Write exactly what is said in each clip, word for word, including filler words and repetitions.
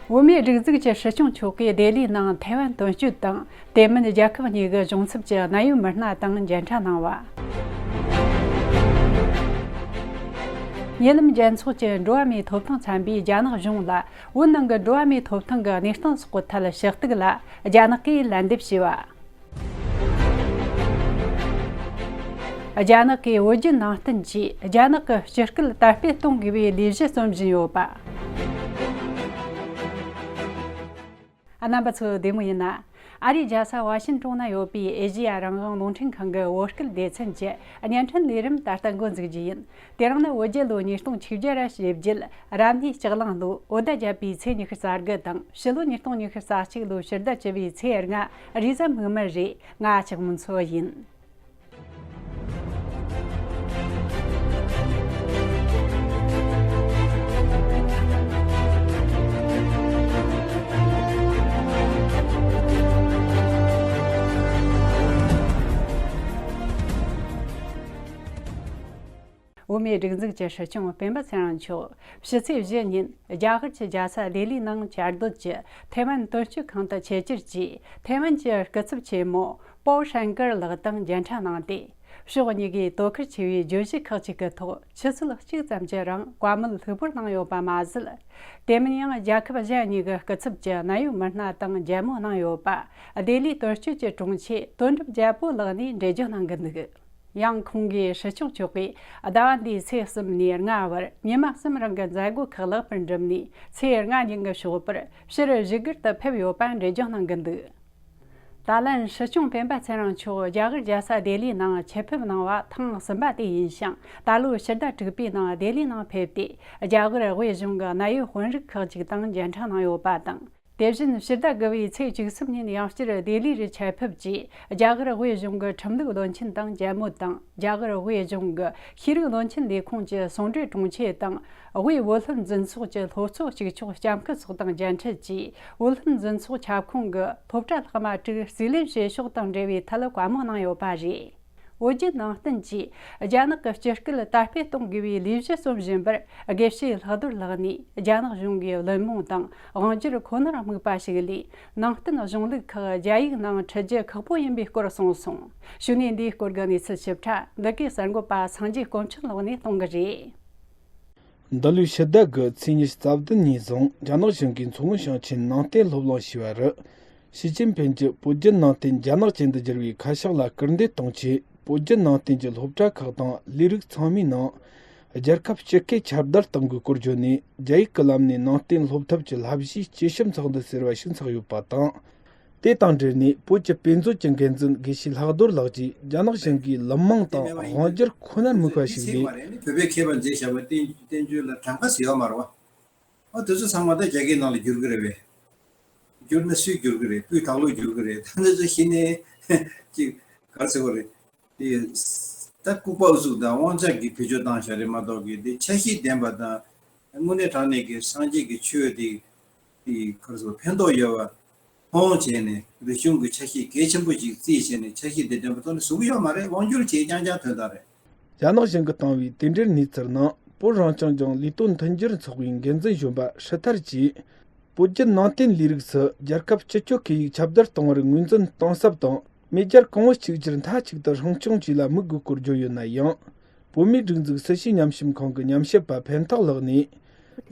བོད་མིའི་སྒྲིག་འཛུགས་ཀྱི་སྲིད་སྐྱོང་མཆོག་གིས་ལྡི་ལིའི་ནང་ཐའེ་ཝན་དོན་གཅོད་དང་དེ་མིན་རྒྱལ་ཁབ་གཉིས་ཀྱི་གཞུང་ཚབ་ཀྱི་གནད་ཡོད་མི་སྣ་དང་མཇལ་འཕྲད་གནང་བ། ཉེ་ལམ་རྒྱལ་ཚོགས་ཀྱི་འགྲོ་བ་མིའི་ཐོབ་ཐང་ཚན་པས་རྒྱ་ནག་གཞུང་ལ་བོད་ནང་གི་འགྲོ་བ་མིའི་ཐོབ་ཐང་གི་གནས་སྟངས་སོགས་ཀྱི་ཐད་ཞུ་གཏུག་ལ་རྒྱ་ནག་གིས་ལན་འདེབས་ཞུས་པ། རྒྱ་ནག་གིས་བོད་བརྒྱུད་ནང་བསྟན་གྱིས་རྒྱ་ནག་གི་སྤྱི་སྐད་དར་སྤེལ་གཏོང་དགོས་པའི་ལས་གཞི་རྩོམ་བཞིན་ཡོད་པ། རྣམ་པ་ཚོ་བདེ་མོ་ཡིན་ན། ཨ་རིའི་རྒྱལ་ས་ཝ་ཤིན་ཀྲུང་ན་ཡོད་པའི་ཨེ་ཤེ་ཡ་རང་དབང་རླུང་འཕྲིན་ཁང་གི་བོད་སྐད་སྡེ་ཚན་གྱི་བརྙན་འཕྲིན་ལས་རིམ་ད་ལྟ་འགོ་འཛུགས་རྒྱུ་ཡིན། དེ་རིང་ནི་བོད་རྒྱལ་ལོ་ཉིས་སྟོང་ཆིག་བརྒྱ་ར་བཞི་བརྒྱད། རབ་གནས་ལྕགས་གླང་ལོ་འོ་ཟླ་བརྒྱད་པའི་ཚེས་ཉི་ཤུ་རྩ་དགུ་དང་། ཕྱི་ལོ་ཉིས་སྟོང་ཉི་ཤུ་རྩ་གཅིག་ལོའི་ཕྱི་ཟླ་བཅུ་བའི་ཚེས་ལྔ། རེས་གཟའ་མིག་དམར་རེད། ང་ལྕགས་མོ་མཚོ་ཡིན། བོད་མིའི་སྒྲིག་འཛུགས་ཀྱི་སྲིད་སྐྱོང་སྤེན་པ་ཚེ་རིང་མཆོག་ཕྱི་ཚེས་བཞི་ཉིན་རྒྱ་གར་གྱི་རྒྱལ་ས་ལྡི་ལིའི་ནང་བཅའ་སྡོད་ཀྱི་ཐའེ་ཝན་དོན་གཅོད་ཁང་དུ་ཆེད་བཅར་གྱིས། ཐའེ་ཝན་གྱི་སྐུ་ཚབ་ཆེན་མོ་པོ་ཧྲན་ཀར་ལགས་དང་མཇལ་འཕྲད་གནང་སྟེ། ཕྱོགས་གཉིས་ཀས་དོ་ཁུར་ཆེ་བའི་བརྗོད་གཞི་ཁག་ཅིག་གི་ཐོག་ཆུ་ཚོད་གཅིག་ཙམ་གྱི་རིང་བཀའ་མོལ་ལྷུག་པོར་གནང་ཡོད་པ་མ་ཟད། དེ་མིན་ཡང་རྒྱལ་ཁབ་གཞན་གཉིས་ཀྱི་སྐུ་ཚབ་ཀྱི་གནད་ཡོད་མི་སྣ་དང་མཇལ་མོལ་གནང་ཡོད་པ། ལྡི་ལིའི་དོན་གཅོད་ཀྱི་དྲུང་ཆེ་དོན་གྲུབ་རྒྱལ་པོ་ལགས་ནས་འགྲེལ་བརྗོད་གནང་གི་འདུག། ཡང་ཁོང་གིས་སྲིད་སྐྱོང་མཆོག་གིས་ཟླ་བ་འདིའི་ཚེས་གསུམ་ནས་ལྔ་བར་ཉི་མ་གསུམ་རིང་གི་མཛད་སྒོ་ཁག་ལེགས་པར་འགྲུབ་ནས། ཚེས་ལྔ་ཉིན་གྱི་ཞོགས་པར་ཕྱིར་བཞུགས་སྒར་དུ་ཕེབས་ཡོད་པ་འགྲེལ་བརྗོད་གནང་གི་འདུག། ད་ལན་སྲིད་སྐྱོང་སྤེན་པ་ཚེ་རིང་མཆོག་རྒྱ་གར་རྒྱལ་ས་ལྡི་ལིའི་ནང་ཆེད་ཕེབས་གནང་བ་ཐེངས་གསུམ་པ་དེ་ཡིན་ཞིང་། ད་ལོའི་ཕྱི་ཟླ་དྲུག་པའི་ནང་ལྡི་ལིའི་ནང་ཕེབས་ཏེ། རྒྱ་གར་དབུས་གཞུང་གི་གནད་ཡོད་དཔོན་རིགས་ཁག་ཅིག་དང་མཇལ་འཕྲད་གནང་ཡོད་པ་དང་། དེ་བཞིན་ཕྱི་ཟླ་དགུ་པའི་ཚེས་བཅུ་གསུམ་ཉིན་ཡང་བསྐྱར་ལྡི་ལི་རུ་ཆེད་ཕེབས་ཀྱིས། རྒྱ་གར་དབུས་གཞུང་གི་ཁྲིམས་ལུགས་བློན་ཆེན་དང་མཇལ་མོལ་དང་། རྒྱ་གར་དབུས་གཞུང་གི་ཤེས་རིག་བློན་ཆེན་ལས་ཁུངས་ཀྱི་ཟུང་འབྲེལ་དྲུང་ཆེ་དང་། དབུས་བོད་སློབ་འཛིན་ཚོགས་ཀྱི་སློབ་གཙོ་གཅིག་ལྕོགས་ལྕམ་སྐུ་སོགས་དང་མཇལ་འཕྲད་ཀྱིས། བོད་སློབ་འཛིན་ཚོགས་ཁྱབ་ཁོངས་ཀྱི་སློབ་གྲྭ་ལྷག་མ་དྲུག་རྩིས་ལེན་བྱེད་ཕྱོགས་དང་འབྲེལ་བའི་ཐད་བཀའ་མོལ་གནང་ཡོད་པ་རེད། བོད་བརྒྱུད་ནང་བསྟན་གྱིས་རྒྱ་ནག་གི་སྤྱི་སྐད་དར་སྤེལ་གཏོང་དགོས་པའི་ལས་གཞི་རྩོམ་བཞིན་པར། དགེ་བཤེས་ལྷག་རྡོར་ལགས་ནས་རྒྱ་ནག་གཞུང་གིས་བླུན་རྨོངས་དང་དབང་སྒྱུར་ཁོ་ནར་དམིགས་པ་ཞིག་ལས། ནང་བསྟན་གཞུང་ལུགས་ཁག་རྒྱ་ཡིག་ནང་འཁྲིད་རྒྱུ་ཁག་པོ་ཡིན་པའི་སྐོར་གསུངས་སོང་། གཞུག་ནས་འདིའི་སྐོར་གྱི་གནས་ཚུལ་ཞིབ་ཕྲ་འདི་གའི་གསར་འགོད་པ་སངས་རྒྱས་དཀོན་མཆོག་ལགས་ནས་གཏོང་གི་རེད། འདི་ལོའི་ཕྱི་ཟླ་དགུ་ཚེས་ཉི་ཤུ་རྩ་བདུན་ཉིན་བཟུང་རྒྱ་ནག་གཞུང་གིས་མཚོ་སྔོན་ཞིང་ཆེན་ནང་བསྟན་སློབ་གླིང་ཞེས་པ་རུ། ཞི་ཅིན་ཕིན་གྱི་བོད་བརྒྱུད་ནང་བསྟན་རྒྱ་ནག་ཅན་དུ་བསྒྱུར་བའི་ཁ་ཕྱོགས་ལ་སྐུལ་འདེད་གཏོང་ཆེད། བོད་བརྒྱུད་ནང་བསྟན་གྱི་སློབ་གྲྭ་ཁག་དང་ལས་རིགས་ཚང་མའི་ནང་རྒྱལ་ཁབ་སྤྱི་སྐད་ཁྱབ་གདལ་གཏོང་དགོས་སྐོར་བརྗོད་ནས། རྒྱ་ཡིག་གི་ལམ་ནས་ནང་བསྟན་སློབ་ཐབས་ཀྱི་བསླབ་གཞིའི་སྤྱི་ཞབས་ཚོགས་འདུ་ཟེར་བ་ཞིག་འཚོགས་ཡོད་པ་དང་། དེ་དང་འབྲེལ་ནས་བོད་ཀྱི་དཔེ་མཛོད་ཀྱི་འགན་འཛིན་དགེ་བཤེས་ལྷག་རྡོར་ལགས་ཀྱིས། རྒྱ་ནག་གཞུང་གིས་བླུན་རྨོངས་དང་དབང་སྒྱུར་ཁོ་ནར་དམིགས་པ་ཞིག་ལས། བོད་པའི་མཁས་པ་མཛད་བཞག་པའི་བསྟན་བསྟན་བཅོས་ལ་གྲངས་ཀ་ཟེར་ཡོད་མ་རེད་བ། ཨ་དེ་ཚོ་ཚང་མ་ད་རྒྱ་སྐད་ནང་ལ་བསྒྱུར་གི་རེད་པས། བསྒྱུར་ན་སུས་བསྒྱུར་གི་རེད། སྤུས་དག་ལོས་བསྒྱུར་གི་རེད། ད་འདི་ཚོ་གཞི་ནས་ཅིག་ག་རེ་ཟེར་བ་རེད། དེ་ད་ལྐུགས་པ་ཨུ་ཚུགས་དང་དབང་ཆ་གི་བེད་སྤྱོད་བཏང་བཞག་རེད་མ་གཏོགས་ཀྱི། དེ་ཆ་ཤས་ལྡན་པ་དང་། དངོས་གནས་དྲང་གནས་ཀྱི་སངས་རྒྱས་ཀྱི་ཆོས་དེ་དེ་ག་རེ་ཟེར་བ་ཕན་ཐོགས་ཡོད་པ། ཁོང་བྱས་ནས་རིག་གཞུང་གི་ཆ་ཤས་གལ་ཆེན་པོ་ཞིག་རྩིས་བྱས་ནས་ཆ་ཤས་དེ་ལྡན་པ་ཐོག་ནས་བཟོ་གི་ཡོད་མ་རེད། དབང་སྒྱུར་བྱས་རྐྱང་རྐྱང་དོན་དག་རེད། རྒྱ་ནག་གཞུང་གིས་བཏང་བའི་དེ་འབྲེལ་གནས་ཚུལ་ནང་། བོད་རང་སྐྱོང་ལྗོངས་ལས་དོན་མཐུན་འགྱུར་ཚོགས་པའི་འགན་འཛིན་གཞོན་པ་ཧྲི་ཐར་གྱིས། བོད་བརྒྱུད་ནང་བསྟན་ལས་རིགས་སུ་རྒྱལ་ཁབ་སྤྱི་སྤྱོད་ཁེ་ཡིག་ཁྱབ་གདལ་གཏོང་བར་ངོས་འཛིན་གཏིང་ཟབ་དང་། མེས་རྒྱལ་གོང་བུ་གཅིག་གྱུར་མཐའ་གཅིག་ཏུ་སྲུང་སྐྱོང་བཅས་ལ་དམིགས་དགོས་སྐོར་བརྗོད་ཡོད་ན་ཡང་། བོད་མིའི་སྒྲིག་འཛུགས་སྲིད་བྱུས་ཉམས་ཞིབ་ཁང་གི་ཉམས་ཞིབ་པ་ཕན་ཐགས་ལགས་ནས།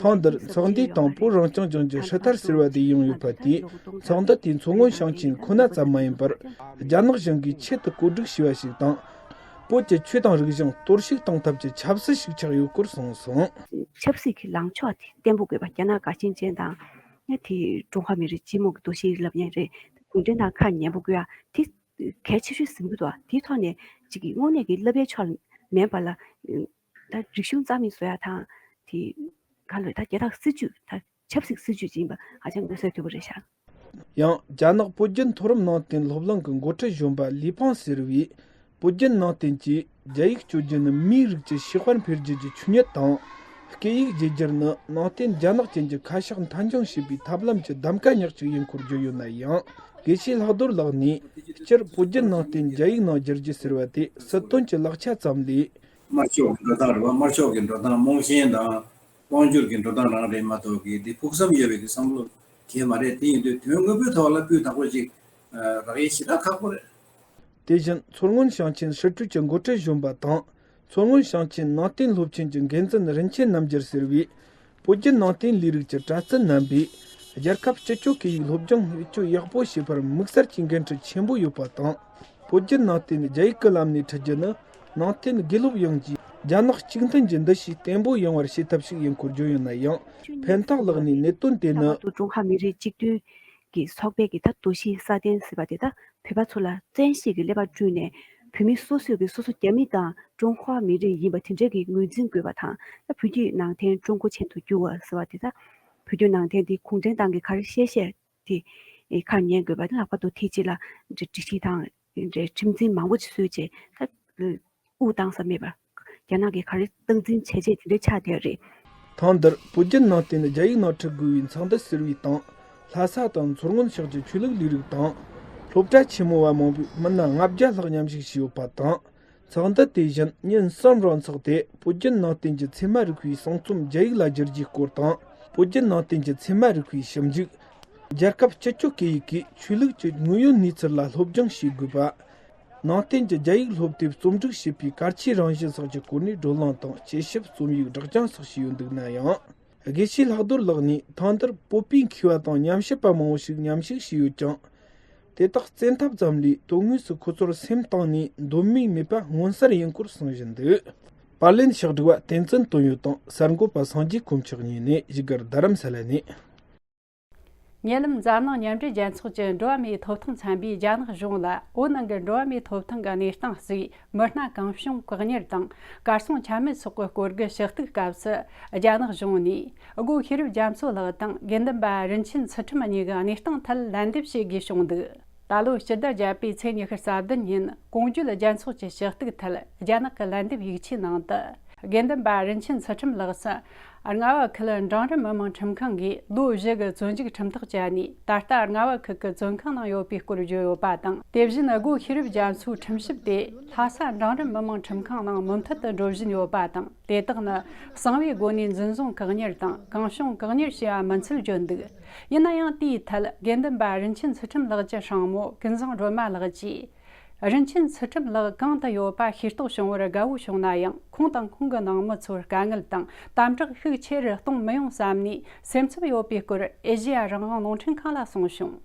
ཐེངས་འདིར་ཚོགས་འདུའི་སྟེང་བོད་རང་སྐྱོང་ལྗོངས་ཀྱི་ཧྲི་ཐར་ཟེར་བ་དེ་ཡང་ཡོད་པ་དེས། ཚོགས་འདུ་དེ་མཚོ་སྔོན་ཞིང་ཆེན་ཁོ་ན་ཙམ་མ་ཡིན་པར། རྒྱ་ནག་གཞུང་གིས་ཆེད་དུ་བཀོད་སྒྲིག་བྱས་པ་ཞིག་དང་། བོད་ཀྱི་ཆོས་དང་རིག་གཞུང་གཏོར་བཤིག་གཏོང་ཐབས་ཀྱི་ཆབ་སྲིད་ཞིག་ཆགས་ཡོད་སྐོར་གསུངས་སོང་། ཆབ་སྲིད་ཀྱི་ལངས་ཕྱོགས་དེ་བརྟན་པོ་དགོས་པ། རྒྱ་ནག་དགའ་ཞེན་ཅན་དང་། ཡང་དེ་ཀྲུང་ཧྭ་མི་རིགས་སྤྱི་དམངས་ཀྱི་འདུ་ཤེས་ལབ་མཁན་རེད། གུང་ཁྲན་ཏང་ཁ་ཉན་པོ་དགོས་ཡ་དེ་གལ་ཆེ་ཤོས་ཟིན་གྱི་འདུག། དེའི་ཐོག་ནས་ཅིག་གི་དངོས་གནས་ཀྱི་བསླབ་པའི་ཕྱོགས་ལ་མེད་པ་ལ། ད་རིག་གཞུང་རྩ་མེད་བཟོ་ཡ་དང་། དེ་ག་ལ་ད་རྒྱལ་དར་སྲིད་ཇུས་ད་ཆབ་སྲིད་སྲིད་ཇུས་ཅིག་ཡིན་པ་ཧ་ཅང་མངོན་གསལ་དོད་པོ་རེད་ཤག། ཡང་། རྒྱ་ནག་བོད་བརྒྱུད་མཐོ་རིམ་ནང་བསྟན་སློབ་གླིང་གི་འགོ་ཁྲིད་གཞོན་པ་ལི་ཕང་ཟེར་བས། བོད་བརྒྱུད་ནང་བསྟན་གྱིས་རྒྱ་ཡིག་སྤྱོད་རྒྱུ་ནི་མིའི་རིགས་ཀྱི་ཤེས་དཔལ་འཕེལ་རྒྱས་ཀྱི་ཆོས་ཉིད་དང་། སྐད་ཡིག་བརྗེ་བསྒྱུར་ནི་ནང་བསྟན་རྒྱ་ནག་ཅན་གྱི་ཁ་ཕྱོགས་མཐའ་འཁྱོངས་བྱེད་པའི་ཐབས་ལམ་གྱི་གདམ་ག་ཉག་གཅིག་ཡིན་སྐོར་བརྗོད་ཡོད་ན་ཡང་། དགེ་བཤེས་ལྷག་རྡོར་ལགས་ནས། སྤྱིར་བོད་བརྒྱུད་ནང་བསྟན་རྒྱ་ཡིག་ནང་བསྒྱུར་རྒྱུ་ཟེར་བ་དེ་སྲིད་དོན་གྱི་ལག་ཆ་ཙམ་ལས། དམར་ཕྱོགས་ཀྱི་འགྲོ་སྟངས་རེད་བ། དམར་ཕྱོགས་ཀྱི་འགྲོ་སྟངས་རྨོངས་ཞེན་དང་། དབང་སྒྱུར་གྱི་འགྲོ་སྟངས་རང་རེད་མ་གཏོགས་ཀྱི་འདི་ཕུགས་བསམ་ཡོད་པའི་གི་བསམ་བློ་གལ་མ་རེད། དེ་ཡིན་དུས་དོན་དངོས་པོའི་ཐོག་ལ་སྤུས་དག་པོ་ཅིག་ཨ་རག་ཡས་ཞེ་དྲག་ཁག་པོ་རེད། དེ་བཞིན་མཚོ་སྔོན་ཞིང་ཆེན་སྲིད་གྲོས་ཀྱི་འགོ་ཁྲིད་གཞོན་པ་དང་། མཚོ་སྔོན་ཞིང་ཆེན་ནང་བསྟན་སློབ་ཆེན་གྱི་འགན་འཛིན་རིན་ཆེན་རྣམ་རྒྱལ་ཟེར་བས། བོད་བརྒྱུད་ནང་བསྟན་ལས་རིགས་ཀྱི་གྲྭ་བཙུན་རྣམ་པས། རྒྱལ་ཁབ་སྤྱི་སྤྱོད་སྐད་ཡིག་སློབ་སྦྱོང་བེད་སྤྱོད་ཡག་པོ་བྱེད་པར་དམིགས་བསལ་གྱི་འགན་འཁྲི་ཆེན་པོ་ཡོད་པ་དང་། བོད་བརྒྱུད་ནང་བསྟན་རྒྱ་ཡིག་གི་ལམ་ནས་ཁྲིད་རྒྱུ་ནི། ནང་བསྟན་དགེ་སློབ་ཡོངས་ཀྱི་རྒྱ་ནག་གཅིག་མཐུན་གྱི་འདུ་ཤེས་བརྟན་པོ་ཡོང་བར་བྱེད་ཐབས་ཤིག་ཡིན་སྐོར་བརྗོད་ཡོད་ན་ཡང་། ཕན་ཐོགས་ལགས་ནས་གནད་དོན་དེ་ནི། ལྷག་པར་དུ་ཀྲུང་ཧྭ་མི་རིགས་གཅིག་མཐུན་གྱི་ཚོགས་པའི་གི་ད་འདུ་ཤེས་སྲ་བརྟན་ཟེར་བ་དེ་ད་བོད་པ་ཚོ་ལ་བཙན་ཤེད་ཀྱི་ཀླད་པ་བསྐྲུན་ནས། བོད་མི་སོ་སོས་ཀྱི་སོ་སོ་རྒྱ་མི་དང་ཀྲུང་ཧྭ་མི་རིགས་ཡིན་པ་དེ་འདྲའི་གི་ངོས་འཛིན་དགོས་པ་དང་། ད་བོད་བརྒྱུད་ནང་བསྟན་ཀྲུང་གོ་ཅན་དུ་བསྒྱུར་བ་ཟེར་བ་དེ་ད་བོད་བརྒྱུད་ནང་བསྟན་དེ་གུང་ཁྲན་ཏང་གི་ག་རེ་བཤད་བཤད་དེ་ཁར་ཉན་དགོས་པ་དེ། ལྷག་པར་དུ་དེ་རྗེས་ལ་སྒྲིག་གཞི་དང་ཁྲིམས་འཛིན་མང་པོ་ཅིག་བཟོས་རྗེས་ད་དབུགས་བཏང་ས་མེད་པར་རྒྱ་ནག་གིས་ག་རེ་སྟངས་འཛིན་བྱས་རྗེས་དེ་འདྲའི་ཆགས་བསྡད་རེད། ཐེངས་འདིར་བོད་བརྒྱུད་ནང་བསྟན་རྒྱ་ཡིག་ནང་ཁྲིད་དགོས་པའི་ཚོགས་འདུ་ཟུར་པ་དང་། ལྷ་ས་དང་མཚོ་སྔོན་ཕྱོགས་ཀྱི་ཆོས་ལུགས་ལས་རིགས་དང་། སློབ་གྲྭ་ཆེན་མོ་བ་མང་པོའི་མི་སྣ་ལྔ་བརྒྱ་ལྷག་མཉམ་ཞུགས་བྱས་ཡོད་པ་དང་། ཚོགས་འདུ་དེ་བཞིན་ཉིན་གསུམ་རིང་འཚོགས་ཏེ། བོད་བརྒྱུད་ནང་བསྟན་གྱི་ཚད་མ་རིག་པའི་གསུང་རྩོམ་རྒྱ་ཡིག་ལ་བསྒྱུར་རྒྱུའི་སྐོར་དང་། བོད་བརྒྱུད་ནང་བསྟན་གྱི་ཚད་མ་རིག་པའི་ཞིབ་འཇུག་རྒྱལ་ཁབ་སྤྱི་སྤྱོད་སྐད་ཡིག་གིས་ཆོས་ལུགས་ཀྱི་དངོས་ཡོད་གནས་ཚུལ་ལ་སློབ་སྦྱོང་བྱེད་དགོས་པ། ནང་བསྟན་གྱི་རྒྱ་ཡིག་སློབ་དེབ་རྩོམ་སྒྲིག་བྱེད་པའི་གལ་ཆེའི་རང་བཞིན་སོགས་ཀྱི་སྐོར་ནས་བགྲོ་གླེང་དང་དཔྱད་ཞིབ་རྩོམ་ཡིག་སྒྲོག་སྦྱང་སོགས་བྱས་ཡོད་འདུག་ན་ཡང་། དགེ་བཤེས་ལྷག་རྡོར་ལགས་ནས་ཐེངས་འདིར་བོད་པའི་མཁས་པ་དང་ཉམས་ཞིབ་པ་མང་པོ་ཞིག་མཉམ་ཞུགས་བྱས་ཡོད་ཀྱང་། དེ་དག་བཙན་ཐབས་ཙམ་ལས་དོན་དངོས་སུ་ཁོ་ཚོར་སེམས་གཏིང་ནས་འདོད་མོས་མེད་པ་མངོན་གསལ་ཡིན་སྐོར་གསུངས་བཞིན་འདུག་པར་ལེན་ཕྱག་སྒྲིག་པ་བསྟན་འཛིན་དོན་ཡོད་དང་གསར་འགོད་པ་སངས་རྒྱས་དཀོན་མཆོག་གཉིས་ནས་བཞུགས་སྒར་རྡ་རམ་ས་ལ་ནས། ཉེ་ལམ་འཛམ་གླིང་མཉམ་འབྲེལ་རྒྱལ་ཚོགས་ཀྱི་འགྲོ་བ་མིའི་ཐོབ་ཐང་ཚན་པས་རྒྱ་ནག་གཞུང་ལ་བོད་ནང་གི་འགྲོ་བ་མིའི་ཐོབ་ཐང་གི་གནས་སྟངས་གཙོས་མི་སྣ་གང་བྱུང་བཀག་ཉར་དང་གར་སོང་ཆ་མེད་སོགས་ཀྱི་སྐོར་གྱི་ཞུ་གཏུག་སྐབས་སུ། རྒྱ་ནག་གཞུང་ནས་སྒོ་ཤེས་རབ་རྒྱ་མཚོ་ལགས་དང་དགེ་འདུན་པ་རིན་ཆེན་ཚུལ་ཁྲིམས་གཉིས་ཀྱི་གནས་སྟངས་ཐད་ལན་འདེབས་བྱེད་དགོས་བྱུང་འདུག་ད་ལོ་ཕྱི་ཟླ་བརྒྱད་པའི་ཚེས་ཉི་ཤུ་རྩ་བདུན་ཉིན་གོང་བརྗོད་རྒྱལ་ཚོགས་ཀྱི་ཞུ་གཏུག་ཐད་རྒྱ་ནག་གི་ལན་འདེབས་ཡིག་ཆའི་ནང་དུ། དགེ་འདུན་པ་རིན་ཆེན་ཚུལ་ཁྲིམས་ལགས་སུ། རྔ་བ་ཁུལ་འབྲིང་རིམ་མི་དམངས་ཁྲིམས་ཁང་གིས་ལོ་བཞི་གི་བཙོན་འཇུག་ཁྲིམས་ཐག་བཅད་ནས། ད་ལྟ་རྔ་བ་ཁུལ་གྱི་བཙོན་ཁང་ནང་ཡོད་པའི་སྐོར་བརྗོད་ཡོད་པ་དང་། དེ་བཞིན་སྒོ་ཤེས་རབ་རྒྱ་མཚོའི་ཁྲིམས་ཞིབ་དེ་ལྷ་ས་འབྲིང་རིམ་མི་དམངས་ཁྲིམས་ཁང་ནང་མུ་མཐུད་དུ་འགྲོ་བཞིན་ཡོད་པ་དང་། དེ་དག་ནི་གསང་བའི་སྒོ་ནས་འཛིན་བཟུང་བཀག་ཉར་དང་གང་བྱུང་བཀག་ཉར་བྱས་པ་མིན་ཚུལ་བརྗོད་འདུག་ཡིན་ན་ཡང་དེའི་ཐད་དགེ་འདུན་པ་རིན་ཆེན་ཚུལ་ཁྲིམས་ལགས་ཀྱི་སྲིང་མོ་ཀུན་བཟང་སྒྲོལ་མ་ལགས་ཀྱིས། རིན་ཆེན་ཚུལ་ཁྲིམས་ལགས་གང་དུ་ཡོད་པ་ཤེས་རྟོགས་བྱུང་བར་དགའ་བོ་བྱུང་ན་ཡང་། ཁོང་དང་ཁོང་གི་ནང་མི་ཚོར་དཀའ་ངལ་དང་དམ་དྲག་ཤུགས་ཆེ་རུ་གཏོང་མི་ཡོང་བསམ་ནས་སེམས་འཚབ་ཡོད་པའི་སྐོར་ཨེ་ཤེ་ཡ་རང་དབང་རླུང་འཕྲིན་ཁང་ལ་གསུངས་བྱུང་།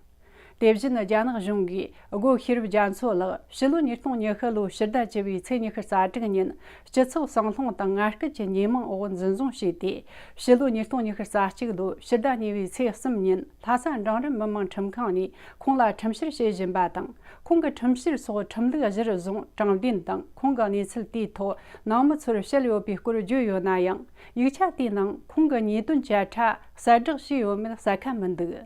དེ་བཞིན་རྒྱ་ནག་གཞུང་གིས་སྒོ་ཤེས་རབ་རྒྱ་མཚོ་ལགས་ཕྱི་ལོ་ཉིས་སྟོང་ཉི་ཤུ་ལོའི་ཕྱི་ཟླ་བཅུ་བའི་ཚེས་ཉི་ཤུ་རྩ་དྲུག་ཉིན་སྤྱི་ཚོགས་གསང་སློང་དང་ངན་སྐུལ་གྱི་ཉེས་མིང་འོག་འཛིན་བཟུང་བྱས་ཏེ། ཕྱི་ལོ་ཉིས་སྟོང་ཉི་ཤུ་རྩ་གཅིག་ལོའི་ཕྱི་ཟླ་གཉིས་པའི་ཚེས་གསུམ་ཉིན་ལྷ་ས་འབྲིང་རིམ་མི་དམངས་ཁྲིམས་ཁང་ནས་ཁོང་ལ་ཁྲིམས་བཤེར་བྱེད་བཞིན་པ་དང་། ཁོང་གི་ཁྲིམས་བཤེར་སོགས་ཁྲིམས་ལུགས་གཞིར་བཟུང་དྲང་བདེན་དང་། ཁོང་གི་གནས་ཚུལ་དེའི་ཐོག་ནང་མི་ཚོར་བཤད་ཡོད་པའི་སྐོར་བརྗོད་ཡོད་ན་ཡང་། ཡིག་ཆ་དེའི་ནང་ཁོང་གི་ཉེས་དོན་བཅད་ཁྲ་གསལ་བསྒྲགས་བྱས་ཡོད་མེད་གསལ་ཁ་མི་འདུག་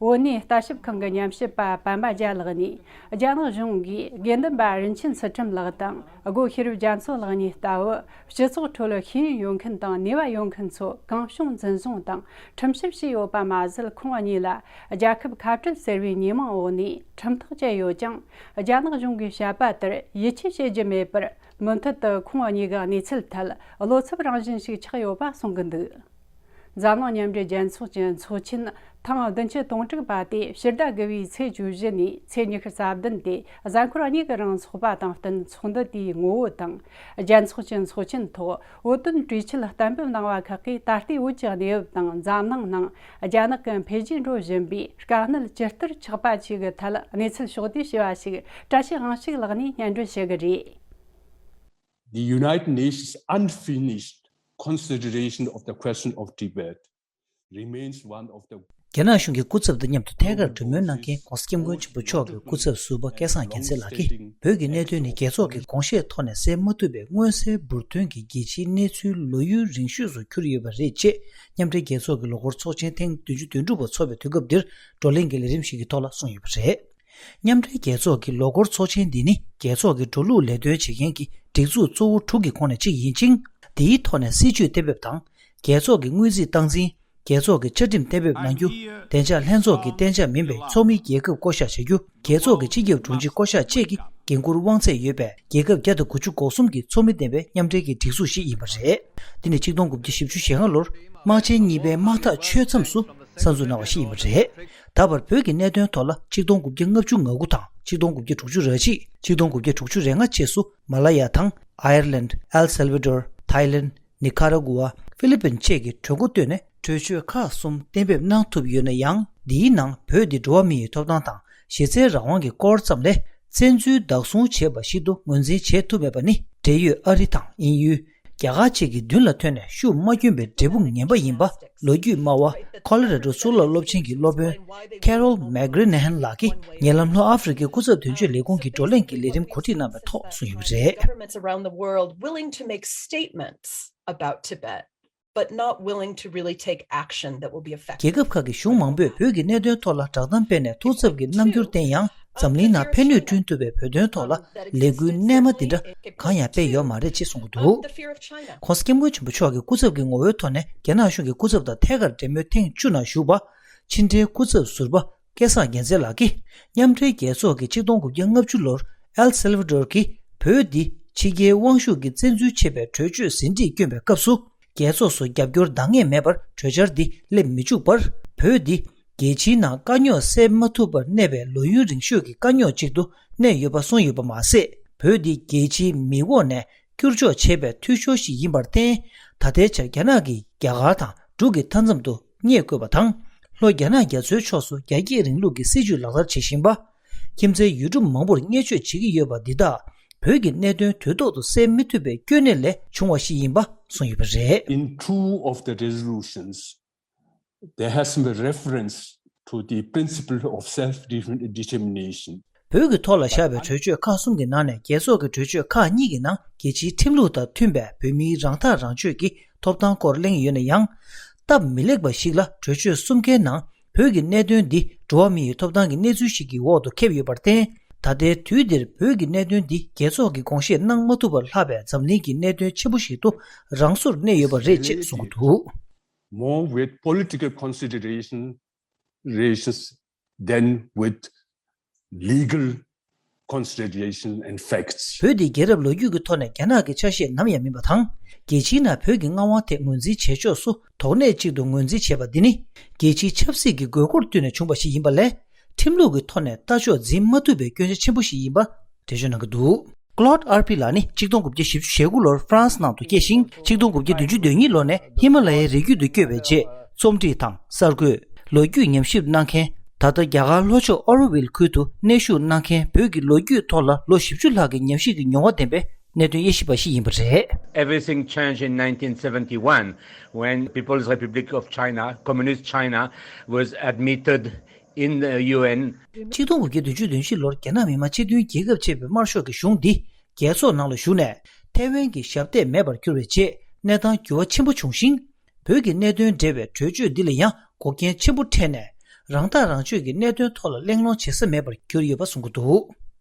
བོད་གནས་ལྟ་ཞིབ་ཁང་གི་ཉམས་ཞིབ་པ་པད་མ་རྒྱལ་ལགས་ནས། རྒྱ་ནག་གཞུང་གིས་དགེ་འདུན་པ་རིན་ཆེན་ཚུལ་ཁྲིམས་ལགས་དང་སྒོ་ཤེས་རབ་རྒྱ་མཚོ་ལགས་གཉིས་ལྟ་བུ་སྤྱི་ཚོགས་ཁྲོད་ཤེས་ཡོན་ཡོད་མཁན་དང་ནུས་པ་ཡོད་མཁན་ཚོ་གང་བྱུང་འཛིན་བཟུང་དང་ཁྲིམས་ཞིབ་བྱས་ཡོད་པ་མ་ཟད། ཁོང་གཉིས་ལ་རྒྱལ་ཁབ་ཁ་བྲལ་ཟེར་བའི་ཉེས་མིང་འོག་ནས་ཁྲིམས་ཐག་བཅད་ཡོད་ཀྱང་། རྒྱ་ནག་གཞུང་གིས་བཤད་པ་ལྟར་ཡིད་ཆེས་བྱེད་རྒྱུ་མེད་པར། མུ་མཐུད་དུ་ཁོང་གཉིས་ཀྱི་གནས་ཚུལ་ཐད་བློ་འཚབ་རང་བཞིན་ཞིག་ཆགས་ཡོད་པ་གསུང་གི་འདུག་འཛམ་གླིང་མཉམ་འབྲེལ་རྒྱལ་ཚོགས་ཀྱི་ཚོགས་ཆེན་ཐེངས་བདུན་ཅུ་དོན་དྲུག་པ་དེ་ཕྱི་ཟླ་དགུ་པའི་ཚེས་བཅུ་བཞི་ནས་ཚེས་ཉི་ཤུ་རྩ་བདུན་ཏེ་གཟའ་འཁོར་གཉིས་ཀྱི་རིང་འཚོགས་པ་དང་བསྟུན། ཚོགས་འདུ་དེའི་ངོ་བོ་དང་། རྒྱལ་ཚོགས་ཀྱི་ཚོགས་ཆེན་ཐོག་བོད་དོན་གྲོས་ཆོད་གཏན་འབེབས་གནང་བ་ཁག་གིས་ད་ལྟའི་བོད་ཀྱི་གནས་བབ་དང་། འཛམ་གླིང་ནང་རྒྱ་ནག་གི་འཕེལ་རྒྱས་འགྲོ་བཞིན་པའི་དཀའ་གནད་ཇི་ལྟར་ཆགས་པ་བཅས་ཀྱི་ཐད་གནས་ཚུལ་ཕྱོགས་བསྡུས་བྱས་པ་ཞིག་བཀྲ་ཤིས་དབང་ཕྱུག་ལགས་ནས་སྙན་སྒྲོན་ཞུ་གི་རེད། The United Nations unfinished consideration of the question of Tibet remains one of the རྒྱ་ནག་གཞུང་གི་སྐུ་ཚབ་དང་མཉམ་དུ་ཐད་ཀར་གྲོས་མོལ་གནང་མཁན་༧གོང་ས་༧སྐྱབས་མགོན་ཆེན་པོ་མཆོག་གི་སྐུ་ཚབ་ཟུར་པ་སྐལ་བཟང་རྒྱལ་མཚན་ལགས་ཀྱིས། བོད་ཀྱི་གནད་དོན་ནི་རྒྱལ་ཚོགས་ཀྱི་དགོངས་བཞེད་ཐོག་ནས་སེལ་མ་ཐུབ་པའི་མངོན་གསལ་འབུར་ཐོན་གྱི་རྒྱལ་སྤྱིའི་གནས་ཚུལ་ལོ་ཡུན་རིང་ཤོས་སུ་གྱུར་ཡོད་པ་རེད་ཅེས། མཉམ་འབྲེལ་རྒྱལ་ཚོགས་ཀྱི་ལོ་འཁོར་ཚོགས་ཆེན་ཐེངས་བདུན་ཅུ་དོན་དྲུག་པ་འཚོགས་པའི་དུས་སྐབས་འདིར་བགྲོ་གླེང་གི་ལས་རིམ་ཞིག་གི་ཐོག་ལ་གསུངས་ཡོད་པ་རེད། མཉམ་འབྲེལ་རྒྱལ་ཚོགས་ཀྱི་ལོ་འཁོར་ཚོགས་ཆེན་འདི་ནི་རྒྱལ་ཚོགས་ཀྱི་འགྲོ་ལུགས་ལས་དོན་བྱེད་མཁན་གྱི་སྒྲིག་འཛུགས་གཙོ་བོ་དྲུག་གི་ཁོངས་ནས་གཅིག་ཡིན་ཅིང་། འདིའི་ཐོག་ནས་སྲིད་ཇུས་གཏན་འབེབས་དང་། རྒྱལ་ཚོགས་ཀྱི་སྔོན་རྩིས་སྟངས་འཛིན། རྒྱལ་ཚོགས་ཀྱི་བཅའ་ཁྲིམས་གཏན་འབེབས་གནང་རྒྱུ། བདེ་འཇགས་ལྷན་ཚོགས་ཀྱི་གཏན་འཇགས་མིན་པའི་ཚོགས་མི་རྒྱལ་ཁབ་བསྐོ་གཞག་བྱ་རྒྱུ། རྒྱལ་ཚོགས་ཀྱི་སྤྱི་ཁྱབ་དྲུང་ཆེ་བསྐོ་གཞག་བཅས་ཀྱི་འགན་འཁུར་དབང་ཚད་ཡོད་པའི་རྒྱལ་ཁབ་བརྒྱ་དང་དགུ་བཅུ་གོ་གསུམ་གྱི་ཚོགས་མི་ལྡན་པའི་མཉམ་འབྲེལ་གྱི་སྒྲིག་འཛུགས་ཤིག་ཡིན་པ་རེད། འདི་ནི་ཆིག་སྟོང་དགུ་བརྒྱ་བཞི་བཅུ་ཞེ་ལྔ་ལོར་དམག་ཆེན་གཉིས་པའི་དམག་འཐབ་ཆོད་མཚམས་སུ་གསར་འཛུགས་གནང་བ་ཞིག་ཡིན་པ་རེད། ད་བར་བོད་ཀྱི་གནད་དོན་ཐོག་ལ་ཆིག་སྟོང་དགུ་བརྒྱ་ལྔ་བཅུ་ང་དགུ་དང་ཆིག་སྟོང་དགུ་བརྒྱ་དྲུག་ཅུ་རེ་གཅིག་ཆིག་སྟོང་དགུ་བརྒྱ་དྲུག་ཅུ་རེ་ལྔ་བཅས་སུ་མ་ལ་ཡ་དང་ཨའི་ར་ལན། ཨེལ་སེལ་ཝ་ཌོར། ཐའི་ལེན། ནི་ཁ་ར་གུ་ཝ། ཧྥི་ལི་པིན་བཅས་ཀྱི་གྲོས་འགོ་བཏོན་ནས་གྲོས་ཆོད་ཁག་གསུམ་གཏན་འབེབས་གནང་ཐུབ་ཡོད་ན་ཡང་། འདིའི་ནང་བོད་འདི་འགྲོ་བ་མི་ཡི་ཐོབ་ཐང་དང་གཞི་རྩའི་རང་དབང་གི་སྐོར་ཙམ་ལས་བཙན་འཛུལ་བདག་བཟུང་བྱས་པ་ཞིག་ཏུ་ངོས་འཛིན་བྱེད་ཐུབ་མེད་པ་ནི་འབྲེལ་ཡོད་ཨ་རི་དང་དབྱིན་ཡུལ། རྒྱ་གར་བཅས་ཀྱི་མདུན་ལ་ཐོན་ནས་ཤུགས་མ་བསྐྱོན་པའི་འབྲས་བུ་ངན་པ་ཡིན་པ། ལོ་རྒྱུས་སྨྲ་བ། ཁོ་ལོ་ར་ཌོ་གཙུག་ལག་སློབ་ཆེན་གྱི་སློབ་དཔོན་Carol McGranahan ལགས་ཀྱིས་ཉེ་ལམ་ལྷོ་ཨ་ཧྥེ་རི་ཁའི་སྐུ་ཚབ་དོན་གཅོད་ལས་ཁུངས་ཀྱི་བགྲོ་གླེང་གི་ལས་རིམ་གོ་སྒྲིག་གནང་བའི་ཐོག་གསུངས་ཡོད་པ་རེད། Governments around the world willing to make statements about Tibet, but not willing to really take action that will be effective. རྒྱལ་ཁབ་ཁག་གི་གཞུང་མང་པོས་བོད་ཀྱི་གནད་དོན་ཐོག་ལ་བསྒྲགས་གཏམ་སྤེལ་ནས་ཐུགས་འཚབ་ཀྱི་རྣམ་འགྱུར་བསྟན་ཡང་། འཛམ་གླིང་ནང་ཕན་ནུས་བསྐྲུན་ཐུབ་པའི་བོད་དོན་ཐོག་ལ་ལས་འགུལ་རྣལ་མ་འདི་འདྲ་གང་ཡང་སྤེལ་ཡོད་མ་རེད་ཅེས་གསུངས་འདུག ྋགོང་ས་ྋསྐྱབས་མགོན་ཆེན་པོ་མཆོག་གི་སྐུ་ཚབ་ཀྱི་ངོ་བོའི་ཐོག་ནས་རྒྱ་ནག་གཞུང་གི་སྐུ་ཚབ་དང་ཐད་ཀར་འབྲེལ་མོལ་ཐེངས་བཅུ་ནང་ཞུགས་པ། ཕྱི་འབྲེལ་སྐུ་ཚབ་ཟུར་པ་སྐལ་བཟང་རྒྱལ་མཚན་ལགས་ཀྱིས་མཉམ་འབྲེལ་རྒྱལ་ཚོགས་ཀྱིས་ཆིག་སྟོང་དགུ་བརྒྱ་ལྔ་བཅུ་ལོར་ཨེལ་སེལ་ཝ་ཌོར་གྱིས་བོད་འདི་ཕྱི་རྒྱལ་དབང་ཤུགས་ཀྱིས་བཙན་འཛུལ་བྱས་པའི་གྲོས་ཆོད་ཟིན་བྲིས་བསྐྱོན་པའི་སྐབས་སུ། རྒྱལ་ཚོགས་སུ་རྒྱབ་སྐྱོར་འདང་ངེས་མེད་པར་གྲོས་འཆར་འདི་སླེབས་མི་བཅུག་པར། བོད་འདི་རྒྱལ་སྤྱིའི་ནང་དཀའ་རྙོག་སེལ་མ་ཐུབ་པར་གནས་པའི་ལོ་ཡུན་རིང་ཤོས་ཀྱི་དཀའ་རྙོག་ཅིག་ཏུ་གནས་ཡོད་པ་གསུངས་ཡོད་པ་མ་ཟད། བོད་འདི་རྒྱལ་སྤྱིའི་མིག་འོག་ནས་བསྐྱུར་འཇོག་བྱས་པའི་འཐུས་ཤོར་ཞིག་ཡིན་པར་བརྟེན། ད་ལྟའི་ཆར་རྒྱ་ནག་གིས་རྒྱ་གར་དང་འབྲུག་གི་མཐའ་མཚམས་སུ་རྙེད་དགོས་པ་དང་། ལྷོ་རྒྱ་ནག་རྒྱ་མཚོའི་ཕྱོགས་སུ་རྒྱ་སྐྱེད་རིང་ལུགས་ཀྱི་སྲིད་བྱུས་ལག་བསྟར་བྱེད་བཞིན་པ། ཁྱིམ་མཚེས་ཡུལ་གྲུ་མང་པོར་བརྙས་བཅོས་བྱེད་ཀྱི་ཡོད་པ་འདི་དག་བོད་ཀྱི་གནད་དོན་དུས་ཐོག་ཏུ་སེལ་མི་ཐུབ་པའི་སྐྱོན་གནད་ལས་བྱུང་བ་ཞིག་ཡིན་པ་གསུངས་ཡོད་པ་རེད། In two of the resolutions, there has been reference to the principle of self-determination. བོད་ཀྱི་ཐོག་ལ་བཞག་པའི་གྲོས་ཆོད་ཁག་གསུམ་གྱི་ནང་ནས་རྒྱལ་ཚོགས་ཀྱི་གྲོས་ཆོད་ཁག་གཉིས་ཀྱི་ནང་རྒྱལ་སྤྱིའི་ཁྲིམས་ལུགས་དང་མཐུན་པའི་བོད་མིའི་རང་ཐག་རང་གཅོད་ཀྱི་ཐོབ་ཐང་སྐོར་གླེང་ཡོད་ན་ཡང་། སྟབས་མི་ལེགས་པ་ཞིག་ལ་གྲོས་ཆོད་གསུམ་ཀའི་ནང་བོད་ཀྱི་གནད་དོན་འདི་འགྲོ་བ་མི་ཡི་ཐོབ་ཐང་གི་གནས་ཚུལ་ཞིག་གི་འོག་ཏུ་ཁེབས་ཡོད་པར་བརྟེན། ད་ལྟའི་དུས་འདིར་བོད་ཀྱི་གནད་དོན་འདི་རྒྱལ་ཚོགས་ཀྱིས་དགོངས་བཞེས་གནང་མ་ཐུབ་པར་ལྷག་པའི་འཛམ་གླིང་གི་གནད་དོན་ཆེན་པོ་ཞིག་ཏུ་རང་སོར་གནས་ཡོད་པ་རེད་ཅེས་གསུངས་འདུག More with political consideration, rations than with legal consideration and facts. བོད་འདི་རྒྱལ་རབས་ལོ་རྒྱུས་ཀྱི་ཐོག་ནས་རྒྱ་ནག་གི་ཆ་ཤས་ནམ་ཡང་མིན་པ་དང་། རྒྱལ་སྤྱིའི་ནང་བོད་ཀྱི་མངའ་དབང་ཐད་ངོས་འཛིན་བྱེད་ཕྱོགས་སུ་དོགས་གནད་ཅིག་ཏུ་ངོས་འཛིན་བྱས་པ་འདི་ནི། རྒྱལ་སྤྱིའི་ཆབ་སྲིད་ཀྱི་དགོས་མཁོར་བསྟུན་ནས་བྱུང་བ་ཞིག་ཡིན་པ་ལས། ཁྲིམས་ལུགས་ཀྱི་ཐོག་ནས་ལྟ་ཕྱོགས་འཛིན་མ་ཐུབ་པའི་སྐྱོན་ཆ་ཆེན་པོ་ཞིག་ཡིན་པ་འགྲེལ་བརྗོད་གནང་གི་འདུག Claude Arpi ལགས་ནི་ཆིག་སྟོང་དགུ་བརྒྱ་བཞི་བཅུ་ཞེ་དགུ་ལོར་ཧྥ་རན་སི་ནང་དུ་སྐྱེས་ཤིང་། ཆིག་སྟོང་དགུ་བརྒྱ་བདུན་ཅུ་དོན་གཉིས་ལོ་ནས་ཧི་མ་ལ་ཡའི་རི་རྒྱུད་དུ་བསྐྱོད་པའི་རྗེས། རྩོམ་སྒྲིག་དང་གསར་འགོད། ལོ་རྒྱུས་ཉམས་ཞིབ་གནང་མཁན། ད་ལྟ་རྒྱ་གར་ལྷོ་ཕྱོགས་ཨོ་རོ་ཝིལ་ཁུལ་དུ་གནས་བཞུགས་གནང་མཁན་བོད་ཀྱི་ལོ་རྒྱུས་ཐོག་ལ་ལོ་བཞི་བཅུ་ལྷག་གི་ཉམས་ཞིབ་ཀྱི་མྱོང་བ་ལྡན་པའི་གནད་དོན་དབྱེ་ཞིབ་པ་ཞིག་ཡིན་པ་རེད། Everything changed in nineteen seventy-one when People's Republic of China, Communist China, was admitted in the U N. ཆིག་སྟོང་དགུ་བརྒྱ་བདུན་ཅུ་དོན་བཞི་ལོར་རྒྱ་ནག་མི་དམངས་སྤྱི་མཐུན་རྒྱལ་ཁབ་ཅེས་པའི་དམར་ཤོག་གི་གཞུང་འདི་རྒྱལ་ཚོགས་ནང་ལ་ཞུགས་ནས། ཐའེ་ཝན་གྱི་ཞབས་སྟེགས་མེད་པར་གྱུར་བའི་རྗེས། གནས་སྟངས་འགྱུར་བ་ཆེན་པོ་བྱུང་ཞིང་། བོད་ཀྱི་གནད་དོན་འབྲེལ་བའི་གྲོས་ཆོད་འདི་ལ་ཡང་འགོག་རྐྱེན་ཆེན་པོ་འཕྲད་ནས། རང་ཐག་རང་གཅོད་ཀྱི་གནད་དོན་ཐོག་ལ་གླེང་སློང་བྱེད་ས་མེད་པར་གྱུར་ཡོད་པ་གསུང་གི་འདུག་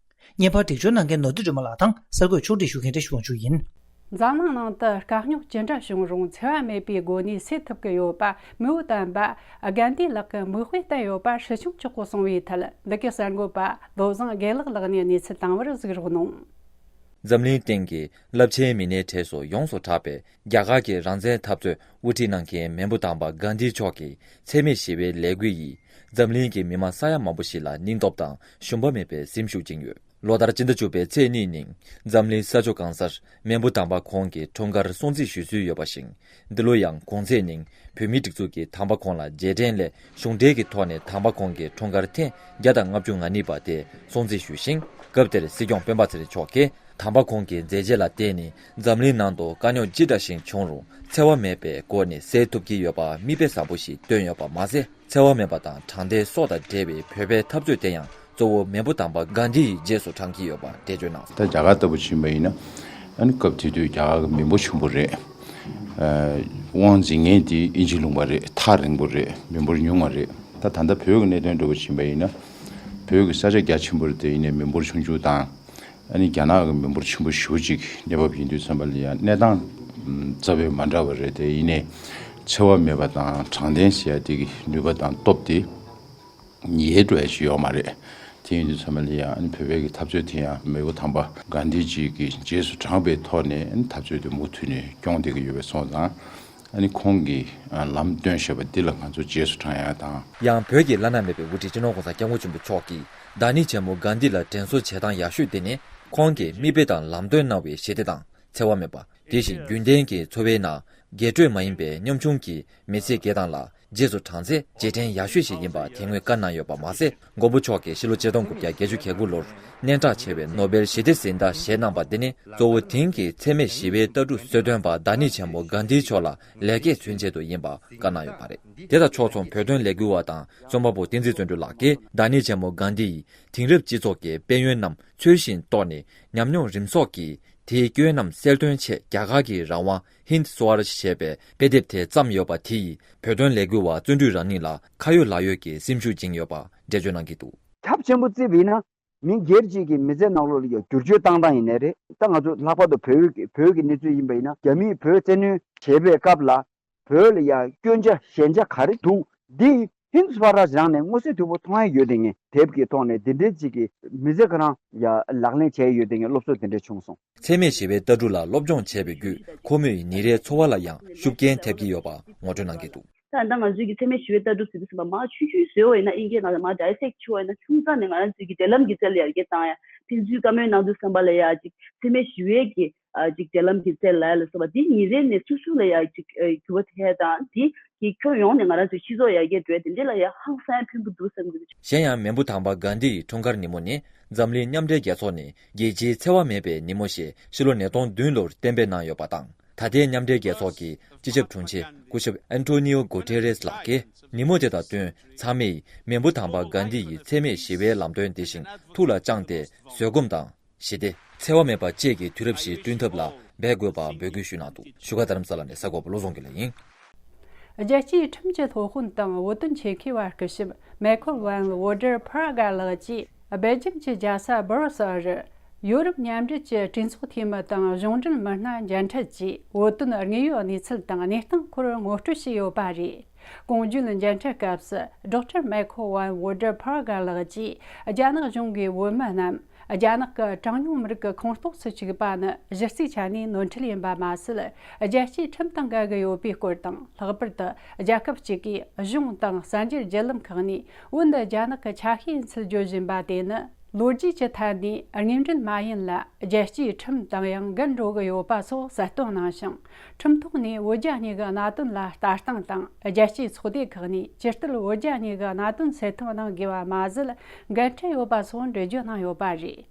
བརྙན་པར་སྒྲིག་སྦྱོར་གནང་མཁན་ནོར་བུ་སྒྲོལ་མ་ལགས་དང་གསར་འགོད་ཕྱོགས་སྒྲིག་ཞུ་མཁན་བཀྲ་ཤིས་དབང་ཕྱུག་ཡིན། འཛམ་གླིང་ནང་དུ་དཀའ་རྙོག་ཅི་འདྲ་བྱུང་རུང་འཚེ་བ་མེད་པའི་སྒོ་ནས་སེལ་ཐུབ་ཀྱི་ཡོད་པ། མེས་པོ་དམ་པ་གན་དྷི་ལགས་ཀྱིས་མིག་དཔེ་བསྟན་ཡོད་པ་ཧྲི་ཆུང་མཆོག་གིས་གསུངས་པའི་ཐད། འདི་གའི་གསར་འགོད་པ་བློ་བཟང་དགེ་ལེགས་ལགས་ནས་གནས་ཚུལ་བཏང་བར་གཟིགས་རོགས་གནང་། འཛམ་གླིང་སྟེང་གི་རླབས་ཆེན་མི་སྣའི་གྲས་སུ་ཡོངས་སུ་གྲགས་པའི་རྒྱ་གར་གྱི་རང་བཙན་འཐབ་རྩོད་དབུ་ཁྲིད་གནང་མཁན་མེས་པོ་དམ་པ་གན་དྷི་མཆོག་གི་འཚེ་མེད་ཞི་བའི་ལས་འགུལ་ཡིས་འཛམ་གླིང་གི་མི་མང་ས་ཡ་མང་པོ་ཞིག་ལ་སྙིང་སྟོབས་དང་ཞུམ་པ་མེད་པའི་གཟིམ་ཞུགས་ཀྱིན་ཡོད། ལོ་ལྟར་སྤྱི་ཟླ་བཅུ་པའི་ཚེས་གཉིས་ཉིན་འཛམ་གླིང་ས་ཕྱོགས་གང་སར་མེས་པོ་དམ་པ་ཁོང་གི་འཁྲུངས་སྐར་སྲུང་བརྩི་ཞུ་སྲོལ་ཡོད་པ་བཞིན། འདི་ལོ་ཡང་གུང་ཚེས་ཉིན་བོད་མིའི་སྒྲིག་འཛུགས་ཀྱིས་དམ་པ་ཁོང་ལ་རྗེས་དྲན་སླད་གཞུང་འབྲེལ་གྱི་ཐོག་ནས་དམ་པ་ཁོང་གི་འཁྲུངས་སྐར་ཐེངས་བརྒྱ་དང་ལྔ་བཅུ་ང་གཉིས་པ་དེ་སྲུང་བརྩི་ཞུས་ཤིང་། སྐབས་དེར་སྲིད་སྐྱོང་སྤེན་པ་ཚེ་རིང་མཆོག་གིས་དམ་པ་ཁོང་གི་མཛད་རྗེས་ལ་བརྟེན་ནས་འཛམ་གླིང་ནང་དུ་དཀའ་རྙོག་ཅི་འདྲ་ཞིག་བྱུང་རུང་འཚེ་བ་མེད་པའི་སྒོ་ནས་སེལ་ཐུབ་ཀྱི་ཡོད་པ་མིག་དཔེ་བཟང་པོ་ཞིག་བཏོན་ཡོད་པ་མ་ཟད། འཚེ་བ་མེད་པ་དང་དྲང་བདེན་སྲོག་དང་འབྲེལ་བའི་བོད་པའི་འཐབ་རྩོད་དེ་ཡང་གཙོ་བོ་མེས་པོ་དམ་པ་གྷན་དྷི་ཡི་རྗེས་སུ་འབྲང་གི་ཡོད་པ་འགྲེལ་བརྗོད་གནང་སོང་། ད་རྒྱ་གར་ལྟ་བུ་ཕྱིན་པ་ཡིན་ན། ཨ་ནི་སྐབས་དེ་དུས་རྒྱ་གར་གྱི་མི་འབོར་ཆེན་པོ་རེད། ཨ། དབང་འཛིན་མཁན་དེ་དབྱིན་ཇི་ལུང་པ་རེད། ཐག་རིང་པོ་རེད། མི་འབོར་ཉུང་བ་རེད། ད་ད་ལྟ་བོད་ཀྱི་གནད་དོན་འདྲ་བོ་ཕྱིན་པ་ཡིན་ན། བོད་ཀྱི་ས་ཆ་རྒྱ་ཆེན་པོ་རེད། དེ་ཡིན་ནའི་མི་འབོར་ཆུང་ཆུང་དང་། ཨ་ནི་རྒྱ་ནག་གི་མི་འབོར་ཆེན་པོ་ཞེ་པོ་ཅིག་གནས་བབ་ཡིན་དུས་ཙམ་པ་ལ་ཡང་གནས་སྟངས་རྩ་བའི་མ་འདྲ་བ་རེད། དེ་ཡིན་ནའི་ འཚེ་བ་མེད་པ་དང་དྲང་བདེན་ཟེར་ཡ་དེ་གི་ནུས་པ་དང་སྟོབས་དེ་ཡལ་འགྲོ་ཡ་ཞིག་ཡོད་མ་རེད། དེ་ཡིན་དུས་ཚང་མ་ལ་ཡང་ཨ་ནི་བོད་པའི་གི་འཐབ་རྩོད་དེ་ཡང་མེས་པོ་དམ་པ་གྷན་དྷི་ཇི་གི་རྗེས་སུ་འབྲངས་པའི་ཐོག་ནས་ཨ་ནི་འཐབ་རྩོད་དེ་མུ་མཐུད་ནས་སྐྱོང་བསྡད་ཀྱི་ཡོད་པའི་སོང་ཙང་། ཨ་ནི་ཁོང་གིས་ལམ་སྟོན་བཞག་པ་འདི་ལ་ང་ཚོ་རྗེས་སུ་འབྲང་ཡ་དང་། ཡང་བོད་ཀྱི་བླ་ན་མེད་པའི་དབུ་ཁྲིད་སྤྱི་ནོར་༸གོང་ས་༸སྐྱབས་མགོན་ཆེན་པོ་མཆོག་གིས་ཟླ་ནི་ཆེན་མོ་གྷན་དྷི་ལ་དྲན་གསོ་བྱེད་སྟངས་ཡག་ཤོས་དེ་ནི་ཁོང་གིས་མིག་དཔེ་དང་ལམ་སྟོན་གནང་བའི་ཞི་བདེ་དང་འཚེ་བ་མེད་པ། དེ་བཞིན་རྒྱུན་ལྡན་གྱི་འཚོ་བའི་ནང་རྒྱས་སྤྲོས་མ་ཡིན་པའི་ཉམ་ཆུང་གི་མི་ཚེ་སྐྱེལ་སྟངས་ལ་རྗེས་སུ་འབྲང་ཚེ་རྗེས་དྲན་ཡག་ཤོས་ཤིག་ཡིན་པ་དེ་སྔོན་བཀའ་གནང་ཡོད་པ་མ་ཟད། མགོན་པོ་མཆོག་གིས་ཕྱི་ལོ་ཆིག་སྟོང་དགུ་བརྒྱ་བརྒྱད་ཅུ་གྱ་དགུ་ལོར་སྙན་གྲགས་ཆེ་བའི་ནོ་བེལ་ཞི་བདེ་གཟེངས་རྟགས་བཞེས་གནང་པ་འདི་ནི་གཙོ་བོ་དེང་གི་འཚེ་མེད་ཞི་བའི་ལྟ་གྲུབ་སྲོལ་གཏོད་པ་ཟླ་ནི་ཆེན་མོ་གྷན་དྷི་མཆོག་ལ་ལེགས་སྐྱེས་མཚོན་ཆེད་དུ་ཡིན་པ་བཀའ་གནང་ཡོད་པ་རེད། དེ་དང་ཕྱོགས་མཚུངས་བོད་དོན་ལས་འགུལ་བ་དང་རྩོམ་པ་པོ་བསྟན་འཛིན་བརྩོན་འགྲུས་ལགས་ཀྱིས་ཟླ་ནི་ཆེན་མོ་གྷན་དྷི་ཡི་དེང་རབས་སྤྱི་ཚོགས་ཀྱི་དཔལ་ཡོན་རྣམས་འཚོལ་ཞིང་རྟོགས་ནས་ཉམས་མྱོང་རིམ་གསོག་གིས་དེའི་སྐྱོན་རྣམས་གསལ་སྟོན་ཆེད་རྒྱ་གར་གྱི་རང་དབང་ཧིན་སྭ་རཱཇ་ཞེས་པའི་དཔེ་དེབ་དེ་བརྩམས་ཡོད་པ་དེ་ཡིས་བོད་དོན་ལས་འགུལ་བ་བརྩོན་འགྲུས་རང་ཉིད་ལ་ཁ་ཡོད་ལག་ཡོད་ཀྱི་སེམས་ཤུགས་སྦྱིན་ཡོད་པ་འགྲེལ་བརྗོད་གནང་གི་འདུག་ཁྱབ་ཆེན་པོ་བརྩིས་པ་ཡིན་ན། མི་སྒེར་གཅིག་གི་མི་ཚེ་ནང་ལོགས་ལ་ཡང་བསྒྱུར་བཅོས་བཏང་སྟངས་ཡིན་ནའི་རེད། ད་ང་ཚོ་ལྷག་པར་དུ་བོད་ཀྱི་བོད་ཀྱི་གནས་ཚུལ་ཡིན་པ་ཡིན་ན། རྒྱ་མིས་བོད་བཙན་གནོན་བྱེད་པའི་སྐབས་ལ་བོད་ལ་ཡང་སྐྱོན་ཆ་ཞན་ཆ་ག་རེ་འདུག་འདི་ཧིན་སྭ་རཱཇ་རང་ནས་མངོན་གསལ་དོད་པོ་མཐོང་ཡ་ཡོད་དེ། ངས་དེབ་ཀྱི་ཐོག་ནས་འདི་འདྲའི་ཅིག་གི་མི་ཚེ་ཁོ་རང་ཡ་ལག་ལེན་བྱས་ཡོད་དེ། ངས་སློབ་གསོ་དེ་འདྲ་བྱུང་སོང་། འཚེ་མེད་ཞི་བའི་ལྟ་གྲུབ་ལ་སློབ་སྦྱོང་བྱས་པའི་བརྒྱུད་ཁོ་མོས་ཉིན་རེའི་འཚོ་བ་ལ་ཡང་ཤུགས་རྐྱེན་ཐེབས་ཀྱི་ཡོད་པ་ངོ་སྤྲོད་གནང་གི་འདུག་ད་ལྟ་ང་ཚོའི་གི་འཚེ་མེད་ཞི་བའི་ལྟ་གྲུབ་ཟེར་དུས་ཙམ་པ་མར་ཆུང་ཆུང་བཟོས་པ་ཡིན་ན། དབྱིན་སྐད་ནང་ལ་མར་ཌའི་སེག་བྱས་པ་ཡིན་ན། ཆུང་ཙག་ནས་ང་རང་ཚོའི་གི་འབྲེལ་ལམ་གྱི་རྩལ་ལ་ཡར་རྒྱས་བཏང་ཡ། ཕན་ཚུན་བཀའ་མོལ་གནང་དུས་ཙམ་པ་ལ་ཡ་ཅིག་འཚེ་མེད་ཞི་བའི་གི་ཨ་ཅིག་འབྲེལ་ལམ་གྱི་རྩལ་ལ་ཡ་ལ་སོགས་པ་འདི་ཉིན་རེ་ནས་སོ་སོ་ལ་ཡ་ཅིག་ཨ་འགྱུར་བ་ཐེབས་དང་། འདི་གི་ཁྱོན་ཡོངས་ནས་ང་རང་ཚོའི་སྤྱི་ཚོགས་ཡར་རྒྱས་འགྲོ་ཡ་དེ་འདྲ་ལ་ཡ་ཧང་སང་ཕན་པོ་འདུག་བསམ་གི་འདུག་གཞན་ཡང་མེས་པོ་དམ་པ་གྷན་དྷི་ཡི་འཁྲུངས་སྐར་ཉིན་མོ་ནི་འཛམ་གླིང་མཉམ་འབྲེལ་རྒྱལ་ཚོགས་ནས་རྒྱལ་སྤྱིའི་འཚེ་བ་མེད་པའི་ཉིན་མོ་ཞེས་ཕྱི་ལོ་ཉིས་སྟོང་བདུན་ལོར་གཏན་འབེབས་གནང་ཡོད་པ་དང་། ད་ལྟའི་མཉམ་འབྲེལ་རྒྱལ་ཚོགས་ཀྱི་སྤྱི་ཁྱབ་དྲུང་ཆེ་སྐུ་ཞབས་ཨན་ཏོ་ནིའོ་གུ་ཏེ་རེས་ལགས་ཀྱིས་ཉིན་མོ་དེ་དང་བསྟུན་ཚང་མས་མེས་པོ་དམ་པ་གྷན་དྷི་ཡི་འཚེ་མེད་ཞི་བའི་ལམ་སྟོན་འདི་བཞིན་ཐུགས་ལ་བཅངས་ཏེ་བཟོད་སྒོམ་དང་ཞི་བདེ། འཚེ་བ་མེད་པ་བཅས་ཀྱི་དུས་རབས་ཤིག་བསྐྲུན་ཐབས་ལ་འབད་དགོས་པ་འབོད་སྐུལ་ཞུས་གནང་འདུག་བཞུགས་སྒར་རྡ་རམ་ས་ལ་ནས་གསར་འགོད་པ་བློ་བཟང་དགེ་ལེགས་ཡིན། རྒྱལ་སྤྱིའི་ཁྲིམས་ཀྱི་སློབ་དཔོན་དང་བོད་དོན་ཆེད་མཁས་པ་སྐུ་ཞབས་མེ་ཁོལ་ཝན་ཝོ་ཏར་ཕར་གྷ་ལགས་ཀྱིས་སྦེལ་ཇམ་གྱི་རྒྱལ་ས་སྦུ་རུ་སེལ་རུ་ཡོ་རོབ་མཉམ་འབྲེལ་གྱི་གྲོས་ཚོགས་འཐུས་མི་དང་གཞུང་འབྲེལ་མི་སྣ་མཇལ་འཕྲད་ཀྱིས་བོད་དོན་དངོས་ཡོད་གནས་ཚུལ་དང་གནས་སྟངས་སྐོར་ངོ་སྤྲོད་བྱས་ཡོད་པ་རེད། གོང་བརྗོད་མཇལ་འཕྲད་སྐབས་སུ་ཌོག་ཊར་མེ་ཁོལ་ཝན་ཝོ་ཏར་ཕར་གྷ་ལགས་ཀྱིས་རྒྱ་ནག་གཞུང་གིས་བོད་མི་རྣམས་རྒྱ་ནག་གི་གྲངས་ཉུང་མི་རིགས་ཀྱི་ཁོངས་གཏོགས་སུ་བཅུག་པ་ནི་གཞི་རྩའི་ཆ་ནས་ནོར་འཁྲུལ་ཡིན་པ་མ་ཟད། རྒྱལ་སྤྱིའི་ཁྲིམས་དང་འགལ་གྱི་ཡོད་པའི་སྐོར་དང་། ལྷག་པར་དུ་རྒྱལ་ཁབ་གཅིག་གིས་གཞུང་དང་གསར་འགྱུར་བརྒྱུད་ལམ་ཁག་ནས་བོད་འདི་རྒྱ་ནག་གི་ཆ་ཤས་ཡིན་ཚུལ་བརྗོད་བཞིན་པ་དེ་ནི་ལོ་རྒྱུས་ཀྱི་ཐད་ནས་དངོས་འབྲེལ་མ་ཡིན་ལ། རྒྱལ་སྤྱིའི་ཁྲིམས་དང་ཡང་འགལ་འགྲོ་གི་ཡོད་པ་སོགས་གསལ་སྟོན་གནང་ཞིང་། ཁྲིམས་ཐོག་ནས་བོད་རྒྱ་གཉིས་ཀྱི་གནད་དོན་ལ་ལྟ་སྟངས་དང་། རྒྱལ་སྤྱིའི་ཚོགས་སྡེ་ཁག་ནས་ཇི་ལྟར་བོད་རྒྱ་གཉིས་ཀྱི་གནད་དོན་སེལ་ཐབས་གནང་དགོས་པ་མ་ཟད། འགན་འཁྲི་ཡོད་པ་སོགས་འགྲེལ་བརྗོད་གནང་ཡོད་པ་རེད།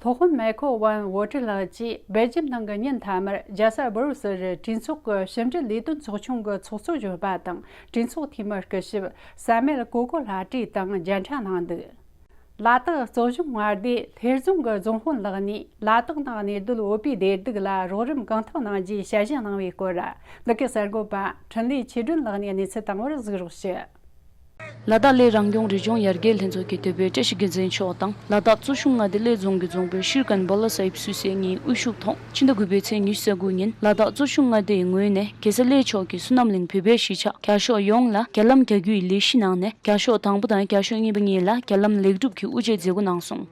སློབ་དཔོན་མེ་ཁོ་ཝན་ཝོ་ཀྲི་ལགས་ཀྱིས་སྦེལ་ཇམ་ནང་གི་ཉིན་མཐའ་མར་རྒྱལ་ས་སྦུ་རུ་སེལ་རུ་གྲོས་ཚོགས་ཀྱི་ཕྱི་འབྲེལ་ལས་དོན་ཚོགས་ཆུང་གི་ཚོགས་གཙོ་གཞོན་པ་དང་། གྲོས་ཚོགས་འཐུས་མི་སྐུ་ཞབས་ས་མེལ་ཀོ་ཀོ་ལྷ་བྲིས་དང་མཇལ་འཕྲད་གནང་འདུག་ལ་དྭགས་གཙོ་གཞུང་མངའ་སྡེ་ལྷེ་རྫོང་གི་རྫོང་དཔོན་ལགས་ནས་ལ་དྭགས་ནང་གནས་སྡོད་བོད་པའི་བདེ་སྡུག་ལ་རོགས་རམ་གང་ཐུབ་གནང་རྒྱུའི་ཞལ་བཞེས་གནང་བའི་སྐོར། འདི་གའི་གསར་འགོད་པ་འཕྲིན་ལས་ཆོས་སྒྲོན་ལགས་ནས་གནས་ཚུལ་དང་པོར་གཟིགས་རོགས་ཞུ། ལ་དྭགས་གླེ་རང་སྐྱོང་རི་ལྗོངས་ཡར་རྒྱས་ལྷན་ཚོགས་ཀྱི་དེད་དཔོན་བཀྲ་ཤིས་རྒྱལ་མཚན་མཆོག་དང་། ལ་དྭགས་གཙོ་གཞུང་མངའ་སྡེ་གླེ་རྫོང་གི་རྫོང་དཔོན་ཤིར་ཀན་བྷ་ལ་སཱ་ཡིབ་སུད་སི་གཉིས་དབུ་བཞུགས་ཐོག་ཕྱི་ཟླ་དགུ་པའི་ཚེས་ཉི་ཤུ་རྩ་དགུ་ཉིན་ལ་དྭགས་གཙོ་གཞུང་མངའ་སྡེའི་ངོས་ནས་རྒྱལ་ས་གླེ་ཕྱོགས་ཀྱི་བསོད་ནམས་གླིང་བོད་པའི་གཞིས་ཆགས་རྒྱ་ཤོག་ཡོངས་ལ་རྒྱ་ལམ་རྒྱག་རྒྱུའི་ལས་གཞི་ནང་ནས་རྒྱ་ཤོག་དང་པོ་དང་རྒྱ་ཤོག་གཉིས་པ་གཉིས་ལ་རྒྱ་ལམ་ལེགས་གྲུབ་ཀྱི་དབུ་འབྱེད་མཛད་སྒོ་གནང་སོང་།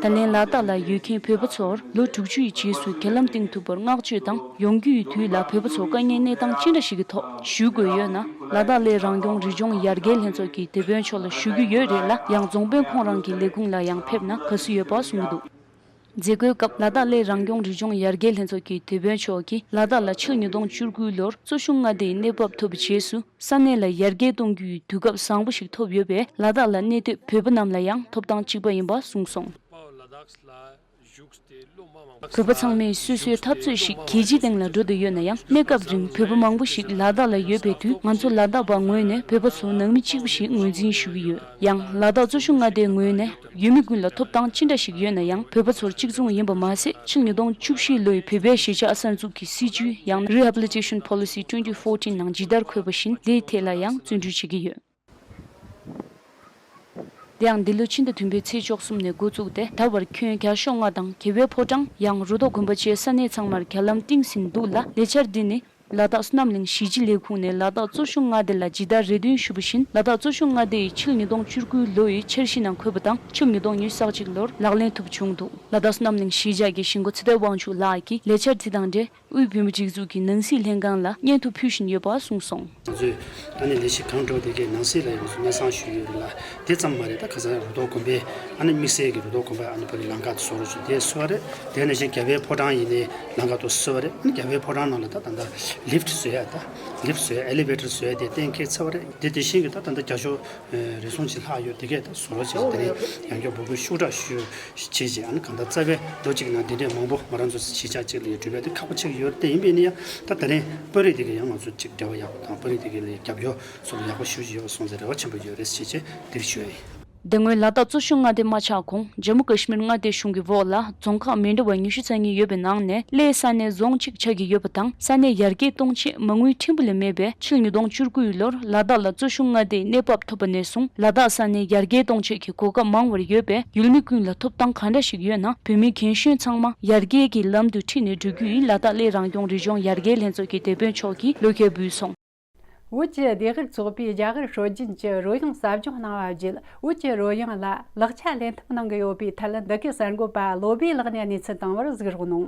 ད་ལན་ལ་དྭགས་ལ་ཡོད་མཁན་བོད་པ་ཚོར་ལོ་དྲུག་ཅུ་ཡི་རྗེས་སུ་རྒྱ་ལམ་བཏིང་ཐུབ་པར་བསྔགས་བརྗོད་དང་། ཡོང་རྒྱུ་ཡི་དུས་ལ་བོད་པ་ཚོ་དཀའ་ངལ་གནས་སྟངས་ཅི་འདྲ་ཞིག་གི་ཐོག་བཞུགས་དགོས་ཡོད་ན། ལ་དྭགས་གླེ་རང་སྐྱོང་རི་ལྗོངས་ཡར་རྒྱས་ལྷན་ཚོགས་ཀྱི་དེད་དཔོན་མཆོག་ལ་ཞུ་རྒྱུ་ཡོད་རེད་ལ། ཡང་རྫོང་དཔོན་ཁོང་རང་གི་ལས་ཁུངས་ལ་ཡང་ཕེབས་ན་དགའ་བསུ་ཡོད་པ་གསུངས་ཀྱི་འདུག་མཛད་སྒོའི་སྐབས་ལ་དྭགས་གླེ་རང་སྐྱོང་རི་ལྗོངས་ཡར་རྒྱས་ལྷན་ཚོགས་ཀྱི་དེད་དཔོན་མཆོག་གིས་ལ་དྭགས་ལ་ཕྱི་ལོ་ཉིས་སྟོང་བཅུ་དགུ་ལོར་གཙོ་གཞུང་མངའ་སྡེའི་གནས་བབ་ཐོབ་པའི་རྗེས་སུ་ས་གནས་ལ་ཡར་རྒྱས་གཏོང་རྒྱུའི་དུས་སྐབས་བཟང་པོ་ཞིག་ཐོབ་ཡོད་པས། ལ་དྭགས་ལ་གནས་སྡོད་བོད་པ་རྣམས་ལ་ཡང་ཐོབ་ཐང་གཅིག་པ་ཡིན་པ་གསུངས་སོང་། བོད་པ་ཚང་མས་སོ་སོའི་འཐབ་རྩོད་ཞིག་རྒྱལ་སྤྱིའི་སྟེང་ལ་འགྲོ་བསྡད་ཡོད་ན་ཡང་། གནས་སྐབས་རིང་བོད་པ་མང་པོ་ཞིག་ལ་དྭགས་ལ་ཡོད་པའི་དུས། ང་ཚོ་ལ་དྭགས་པ་ངོས་ནས་བོད་པ་ཚོ་ནང་མི་གཅིག་པ་ཞིག་ངོས་འཛིན་ཞུ་གི་ཡོད། ཡང་ལ་དྭགས་གཙོ་གཞུང་མངའ་སྡེའི་ངོས་ནས་ཡུལ་མི་ཀུན་ལ་ཐོབ་ཐང་ཅི་འདྲ་ཞིག་ཡོད་ན་ཡང་། བོད་པ་ཚོར་གཅིག་མཚུངས་ཡིན་པ་མ་ཟད། ཕྱི་ལོ་ཉིས་སྟོང་བཅུ་བཞི་ལོའི་བོད་པའི་གཞིས་ཆགས་གསར་འཛུགས་ཀྱི་སྲིད་ཇུས་ཡང་Rehabilitation Policy twenty fourteen ནང་ཇི་ལྟར་འཁོད་པ་བཞིན་དེའི་ཐད་ལ་ཡང་བརྩོན་འགྲུས་བྱེད་ཀྱི་ཡོད། དེ་ཡང་འདི་ལོ་ཕྱི་ཟླ་བདུན་པའི་ཚེས་བཅུ་གསུམ་ནས་འགོ་བཙུགས་ཏེ། ད་བར་ཁྱོན་རྒྱ་ཤོག་ལྔ་དང་རྒྱལ་བའི་ཕོ་བྲང་། ཡང་རུ་ཐོག་དགོན་པ་བཅས་ས་གནས་ཚང་མར་རྒྱ་ལམ་བཏིང་ཟིན་འདུག་ལ། ལས་འཆར་འདི་ནི་ལ་དྭགས་སོ་ནམ་གླིང་གཞིས་སྤྱི་ལས་ཁུངས་ནས་ལ་དྭགས་གཙོ་ཆུང་མངའ་སྡེ་ལ་ཇི་ལྟར་རེ་འདུན་ཞུས་པ་བཞིན། ལ་དྭགས་གཙོ་ཆུང་མངའ་སྡེ་ཡི་ཕྱི་ལོ་ཉིས་སྟོང་བཅུ་དགུ་ལོ་ཡི་འཆར་གཞི་ནང་འཁོད་པ་དང་ཕྱི་ལོ་ཉིས་སྟོང་ཉི་ཤུ་རྩ་གཅིག་ལོར་ལག་ལེན་ཐུབ་བྱུང་འདུག་ལ་དྭགས་སོ་ནམ་གླིང་གཞིས་ཆགས་ཀྱི་གཞིས་འགོ་ཚེ་བརྟན་དབང་ཕྱུག་ལགས་ཀྱིས་ལས་འཆར་དེ་དང་འབྲེལ། དབུས་བོད་མིའི་སྒྲིག་འཛུགས་ཀྱི་ནང་སྲིད་ལྷན་ཁང་ལ་སྙན་ཐོ་ཕུལ་བཞིན་ཡོད་པ་གསུངས་སོང་། ང་ཚོས་ད་ནི་ལས་གཞི་གང་འགྲོ་དེ་གའི་ནང་གསེས་ལ་ཡང་སྙན་སེང་ཞུས་ཡོད་རེད་ལ། དེ་ཙམ་མ་རེད། ད་ཁ་སང་རུ་ཐོག་དགོན་པའི་ཨ་ནི་དམིགས་བསལ་གྱི་རུ་ཐོག་དགོན་པའི་ཨ་ནི་བོད་ཀྱི་ལམ་ཁ་དེ་བཟོ་རོགས་ཞུ་དེ་གསོལ་བ་རེད། དེ་ནང་བཞིན་རྒྱལ་བའི་ཕོ་བྲང་ཡིན་ནའི་ལམ་ཁ་དེ་གསོལ་བ་རེད། ཨ་ནི་རྒྱལ་བའི་ཕོ་བྲང་ནང་ལ་ད་ད་ལྟ་ལིཕ་བཟོ་ཡ། ད་ལིཕ་བཟོ་ཡ་ཨེ་ལི་ཝེ་ཊར་བཟོ་ཡ་དེ་གཏན་འཁེལ་ཚར་བ་རེད། དེ་དེ་བཞིན་གྱི་ད་ད་ལྟ་རྒྱ་ཤོག་རེ་ཟུང་ཅིག་ལྷག་ཡོད། དེ་གས་ད་བཟོ་རོགས་བྱས། དེ་ནས་ཡང་བསྐྱར་འབོད་སྐུལ་ཤུགས་དྲག་ཞུ། བྱས་རྗེས་ཨ་ནི་གང་ལྟར་རྩ་བའི་ལོ་གཅིག་ནང་དེ་འདྲའི་མང་པོ་ང་རང་ཚོ་གཞིས་ཆགས་གཅིག་ལ་ཡོད་གྲུབ་པ་དེ་ཁག་པོ་ཆགས་ཀྱི་ཡོད་རེད། དེ་ཡིན་པས་ནི་ཡང་ད་ད་རིང་དཔོན་རིགས་དེ་གས་ཡང་ང་ཚོ་གཅིག་འབྲེལ་བ་ཡག་པོ་དང་དཔོན་རིགས་དེ་གས་ལ་རྒྱབ་སྐྱོར་སོགས་ཡག་པོ་ཞེ་པོ་ཅིག་ཡོད་པ་སོང་ཙང་རེ་བ་ཆེན་པོ་ཡོད་རེད་ཟེར་བྱས་འདིར་ཞུ་ཡ་ཡིན། དེ་སྔོན་ལ་དྭགས་གཙོ་ཆུང་མངའ་སྡེ་མ་ཆགས་གོང་ཇམ་མུ་ཀ་ཤི་མིར་མངའ་སྡེ་གཞུང་གི་འོག་ལ་རྫོང་ཁག་མི་འདྲ་བ་ཉི་ཤུ་རྩ་གཉིས་ཡོད་པའི་ནང་ནས་གླེ་ས་གནས་རྫོང་གཅིག་ཆགས་ཀྱི་ཡོད་པ་དང་། ས་གནས་ཡར་རྒྱས་གཏོང་ཆེད་མ་དངུལ་ཕྲན་བུ་ལས་མེད་པས། ཕྱི་ལོ་ཉིས་སྟོང་བཅུ་དགུ་ལོར་ལ་དྭགས་ལ་གཙོ་ཆུང་མངའ་སྡེའི་གནས་བབ་ཐོབ་པ་ནས་བཟུང་ལ་དྭགས་ས་གནས་ཡར་རྒྱས་གཏོང་ཆེད་ཀྱི་གོ་སྐབས་མང་བར་ཡོད་པས། ཡུལ་མི་ཀུན་ལ་ཐོབ་ཐང་གང་འདྲ་ཞིག་ཡོད་ན། བོད་མི་རྒན་གཞོན་ཚང་མ་ཡར་རྒྱས་ཀྱི་ལམ་དུ་ཁྲིད་ནས་འགྲོ་རྒྱུ་ཡིན། ལ་དྭགས་གླེ་རང་སྐྱོང་རི་ལྗོངས་ཡར་རྒྱས་ལྷན་ཚོགས་ཀྱི་དེད་དཔོན་མཆོག་གིས་བློ་འགེལ་འབུལ་སོང་། བོད་ཀྱི་ལྡེ་གུར་ཚོགས་པས་རྒྱ་གར་སྲོལ་རྒྱུན་གྱི་རོལ་དབྱངས་ཟབ་སྦྱོང་གནང་བ་བརྒྱུད། བོད་ཀྱི་རོལ་དབྱངས་ལ་ལག་ཆ་ལེན་ཐབས་གནང་གི་ཡོད་པའི་ཐད། འདི་གའི་གསར་འགོད་པ་བློ་བྷེ་ལགས་ནས་གནས་ཚུལ་བཏང་བར་གཟིགས་རོགས་གནང་།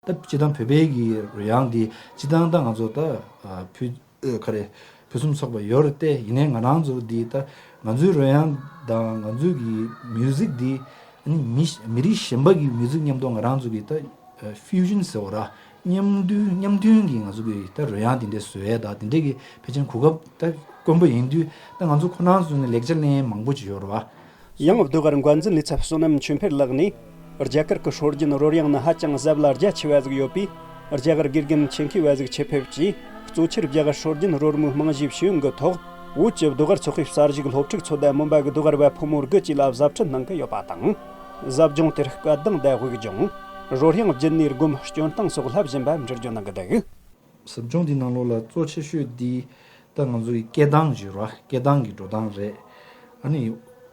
ད་སྤྱིར་བཏང་བོད་པའི་གི་རོལ་དབྱངས་འདི་སྤྱིར་བཏང་ད་ང་ཚོ་ད་ཨ་ཕུ་ཨ་ག་རེ་ཕུན་སུམ་ཚོགས་པ་ཡོད་རེད་དེ། ཡིན་ནའི་ང་རང་ཚོ་འདི་ད་ང་ཚོའི་རོལ་དབྱངས་དང་ང་ཚོའི་གི་མིའུ་ཟིག་འདི་ཨ་ནི་མི་མི་རིགས་གཞན་པ་གི་མིའུ་ཟིག་མཉམ་དུ་ང་རང་ཚོ་གི་ད་ཨ་ཕིའུ་ཞན་ཟེར་བ་ར། མཉམ་འདུས་མཉམ་མཐུན་གྱི་ང་ཚོ་གི་ད་རོལ་དབྱངས་དེ་འདྲ་བཟོ་ཡས་དང་དེ་འདྲ་གི་ཕལ་ཆེར་གོ་སྐབས་ད་དཀོན་པོ་ཡིན་དུས། ད་ང་ཚོ་ཁོ་རང་ཚོ་ནས་ལེགས་ཆ་ལེན་མང་པོ་ཅིག་ཡོད་རེད་བ། ཡང་ཟློས་གར་འགོ་འཛིན་ལས་ཚབ་བསོད་ནམས་ཆོས་འཕེལ་ལགས་ནས། རྒྱ་གར་གྱི་སྲོལ་རྒྱུན་རོལ་དབྱངས་ནི་ཧ་ཅང་ཟབ་ལ་རྒྱ་ཆེ་བ་ཟིག་ཡོད་པས། རྒྱ་གར་དགེ་རྒན་ཆེད་མཁས་བ་ཟིག་ཆེད་ཕེབས་ཀྱིས། གཙོ་ཆེར་རྒྱ་གར་སྲོལ་རྒྱུན་རོལ་མོའི་རྨང་གཞིའི་ཤེས་ཡོན་གྱི་ཐོག་བོད་ཀྱི་ཟློས་གར་ཚོགས་པའི་གསར་བཞུགས་སློབ་ཕྲུག་ཚོ་དང་། མོན་པ་གི་ཟློས་གར་བ་ཕོ་མོ་དགུ་བཅས་ལ་ཟབ་ཁྲིད་གནང་གི་ཡོད་པ་དང་། ཟབ་སྦྱོང་དེར་སྐད་གདངས་དང་དབུགས་སྦྱོང་། རོལ་དབྱངས་བརྒྱུད་ནས་སྒོམ་སྐྱོན་སྟངས་སོགས་བསླབ་བཞིན་པ་འགྲེལ་བརྗོད་གནང་གི་འདུག་ཟབ་སྦྱོང་འདི་ནང་ལོགས་ལ་གཙོ་ཆེ་ཤོས་འདི་ད་ང་ཚོ་གི་སྐད་གདངས་ཀྱི་ར། སྐད་གདངས་ཀྱི་འགྲོ་སྟངས་རེད། ཨ་ནི་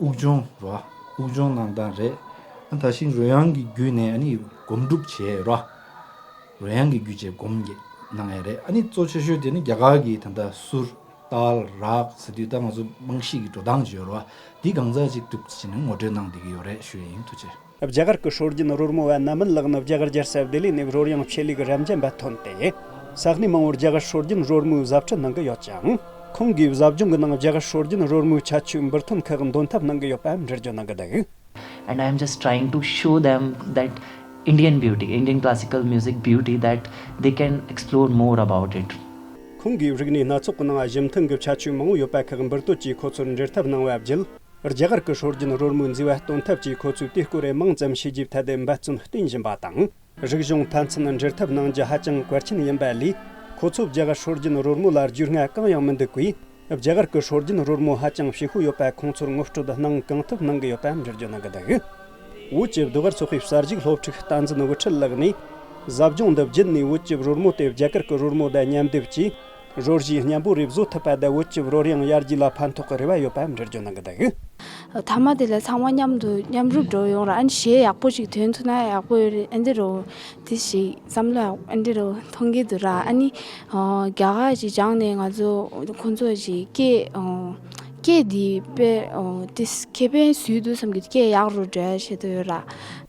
དབུགས་སྦྱོང་ར། དབུགས་སྦྱོང་གནང་སྟངས་རེད། ཨ་ད་ཤིང་རོལ་དབྱངས་ཀྱི་བརྒྱུད་ནས་ཨ་ནི་སྒོམ་སྒྲུབ་བྱས་ར། རོལ་དབྱངས་ཀྱི་བརྒྱུད་བྱས་སྒོམ་གྱི་གནང་ཡ་རེད། ཨ་ནི་གཙོ་ཆེ་ཤོས་དེ་ནི་རྒྱ་གར་གྱི་ད་ལྟ་གསུར་ཏཱལ་རཱག་ཟེར་དུས་ད་ང་ཚོ་རྨང་གཞི་གི་འགྲོ་སྟངས་ཅིག་ཡོད་ར། འདི་གང་ཙམ་ཅིག་གྲུབ་ཕྱིན་ནས་ངོ་སྤྲོད་གནང་བསྡད་ཀྱི་ཡོད་རེད་ཞུ་ཡ་ཡིན། ཐུགས་རྗེ་ཆེ། རྒྱ་གར་གྱི་སྲོལ་རྒྱུན་རོལ་མོ་བ་ནམ་མིན་ལགས་ནི་རྒྱ་གར་རྒྱལ་ས་ལྡི་ལི་ནས་རོལ་དབྱངས་ཆེད་ལས་ཀྱི་རབ་འབྱམས་པ་ཐོན་ཏེ། ས་གནས་མང་བོར་རྒྱ་གར་སྲོལ་རྒྱུན་རོལ་མོའི་ཟབ་ཁྲིད་གནང་གི་ཡོད་ཅིང་། ཁོང་གིས་ཟབ་སྦྱོང་གི་ནང་རྒྱ་གར་སྲོལ་རྒྱུན་རོལ་མོའི་ཁྱད་ཆོས་འབུར་ཐོན་ཁག་འདོན་ཐབས་གནང་གི་ཡོད་པ་འགྲེལ་བརྗོད་གནང་གི་འདུག And I'm just trying to show them that Indian beauty, Indian classical music beauty, that they can explore more about it. ཁོང་གིས་རིག་གནས་སྣ་ཚོགས་ཀྱི་ནང་གཞི་མཐུན་གྱི་ཁྱད་ཆོས་མང་བོ་ཡོད་པ་ཁག་འབུར་དོད་ཀྱིས་ཁོ་ཚོར་འགྲེལ་ཐབས་གནང་བ་བརྒྱུད། རྒྱ་གར་གྱི་སྲོལ་རྒྱུན་རོལ་མོའི་མཛེས་པ་སྟོན་ཐབས་ཀྱིས་ཁོ་ཚོས་དེའི་སྐོར་རེ་མང་ཙམ་ཤེས་རྒྱུའི་ཐད་དུ་འབད་བརྩོན་བསྟེན་བཞིན་པ་དང་། རིག་གཞུང་མཐའ་མཚམས་འབྲེལ་ཐབས་གནང་རྒྱུ་ཧ་ཅང་གལ་ཆེན་ཡིན་པ་ལས། ཁོ་ཚོ་རྒྱ་གར་སྲོལ་རྒྱུན་རོལ་མོ་ལ་རྒྱུས་མངའ་གང་ཡང་མི་འདུག་པས། རྒྱ་གར་གྱི་སྲོལ་རྒྱུན་རོལ་མོ་ཧ་ཅང་ཕྱི་ཤོས་ཡོད་པ་ཁོང་ཚོར་ངོ་སྤྲོད་གནང་གང་ཐུབ་གནང་གི་ཡོད་པ་འགྲེལ་བརྗོད་གནང་གི་འདུག་བོད་ཀྱི་ཟློས་གར་ཚོགས་པའི་གསར་བཞུགས་སློབ་ཕྲུག་བསྟན་འཛིན་དབུ་ཁྲིད་ལགས་ནས། ཟབ་སྦྱོང་འདི་བརྒྱུད་ནས་བོད་ཀྱི་རོལ་མོ་དེ་རྒྱ་གར་གྱི་རོལ་མོ་དང་མཉམ་སྡེབ་ཀྱིས། རོལ་གཞས་སྙན་པོ་རེ་བཟོ་ཐུབ་པ་དང་། བོད་ཀྱི་རོལ་དབྱངས་ཡར་རྒྱས་ལ་ཕན་ཐོགས་ཀྱི་རེ་བ་ཡོད་པ་འགྲེལ་བརྗོད་གནང་གི་འདུག་མཐའ་མ་དེ་ལ་ཚང་མ་མཉམ་དུ་མཉམ་རུབ་འགྲོ་ཡོང་ར། ཨ་ནི་གཞས་ཡག་པོ་ཞིག་ཐོན་ཐུབ་ན་ཡག་པོ་ཡོད་རེད། ཨ་འདི་རུ་དེ་ཞིག་བསམ་བློ་ཡག་ཨ་འདི་རུ་མཐོང་གི་འདུག་ར། ཨ་ནི་རྒྱ་གར་ཞིག་སྦྱངས་ནས་ང་ཚོ་ཁོང་ཚོ་ཞིག་སྐད་སྐད་འདི་དཔེ་དེ་ཁེ་ཕན་བཟོས་འདུག་བསམ་གི། སྐད་ཡག་རུ་འགྲོ་ཡ་བྱེད་དུ་ཡོད་ར།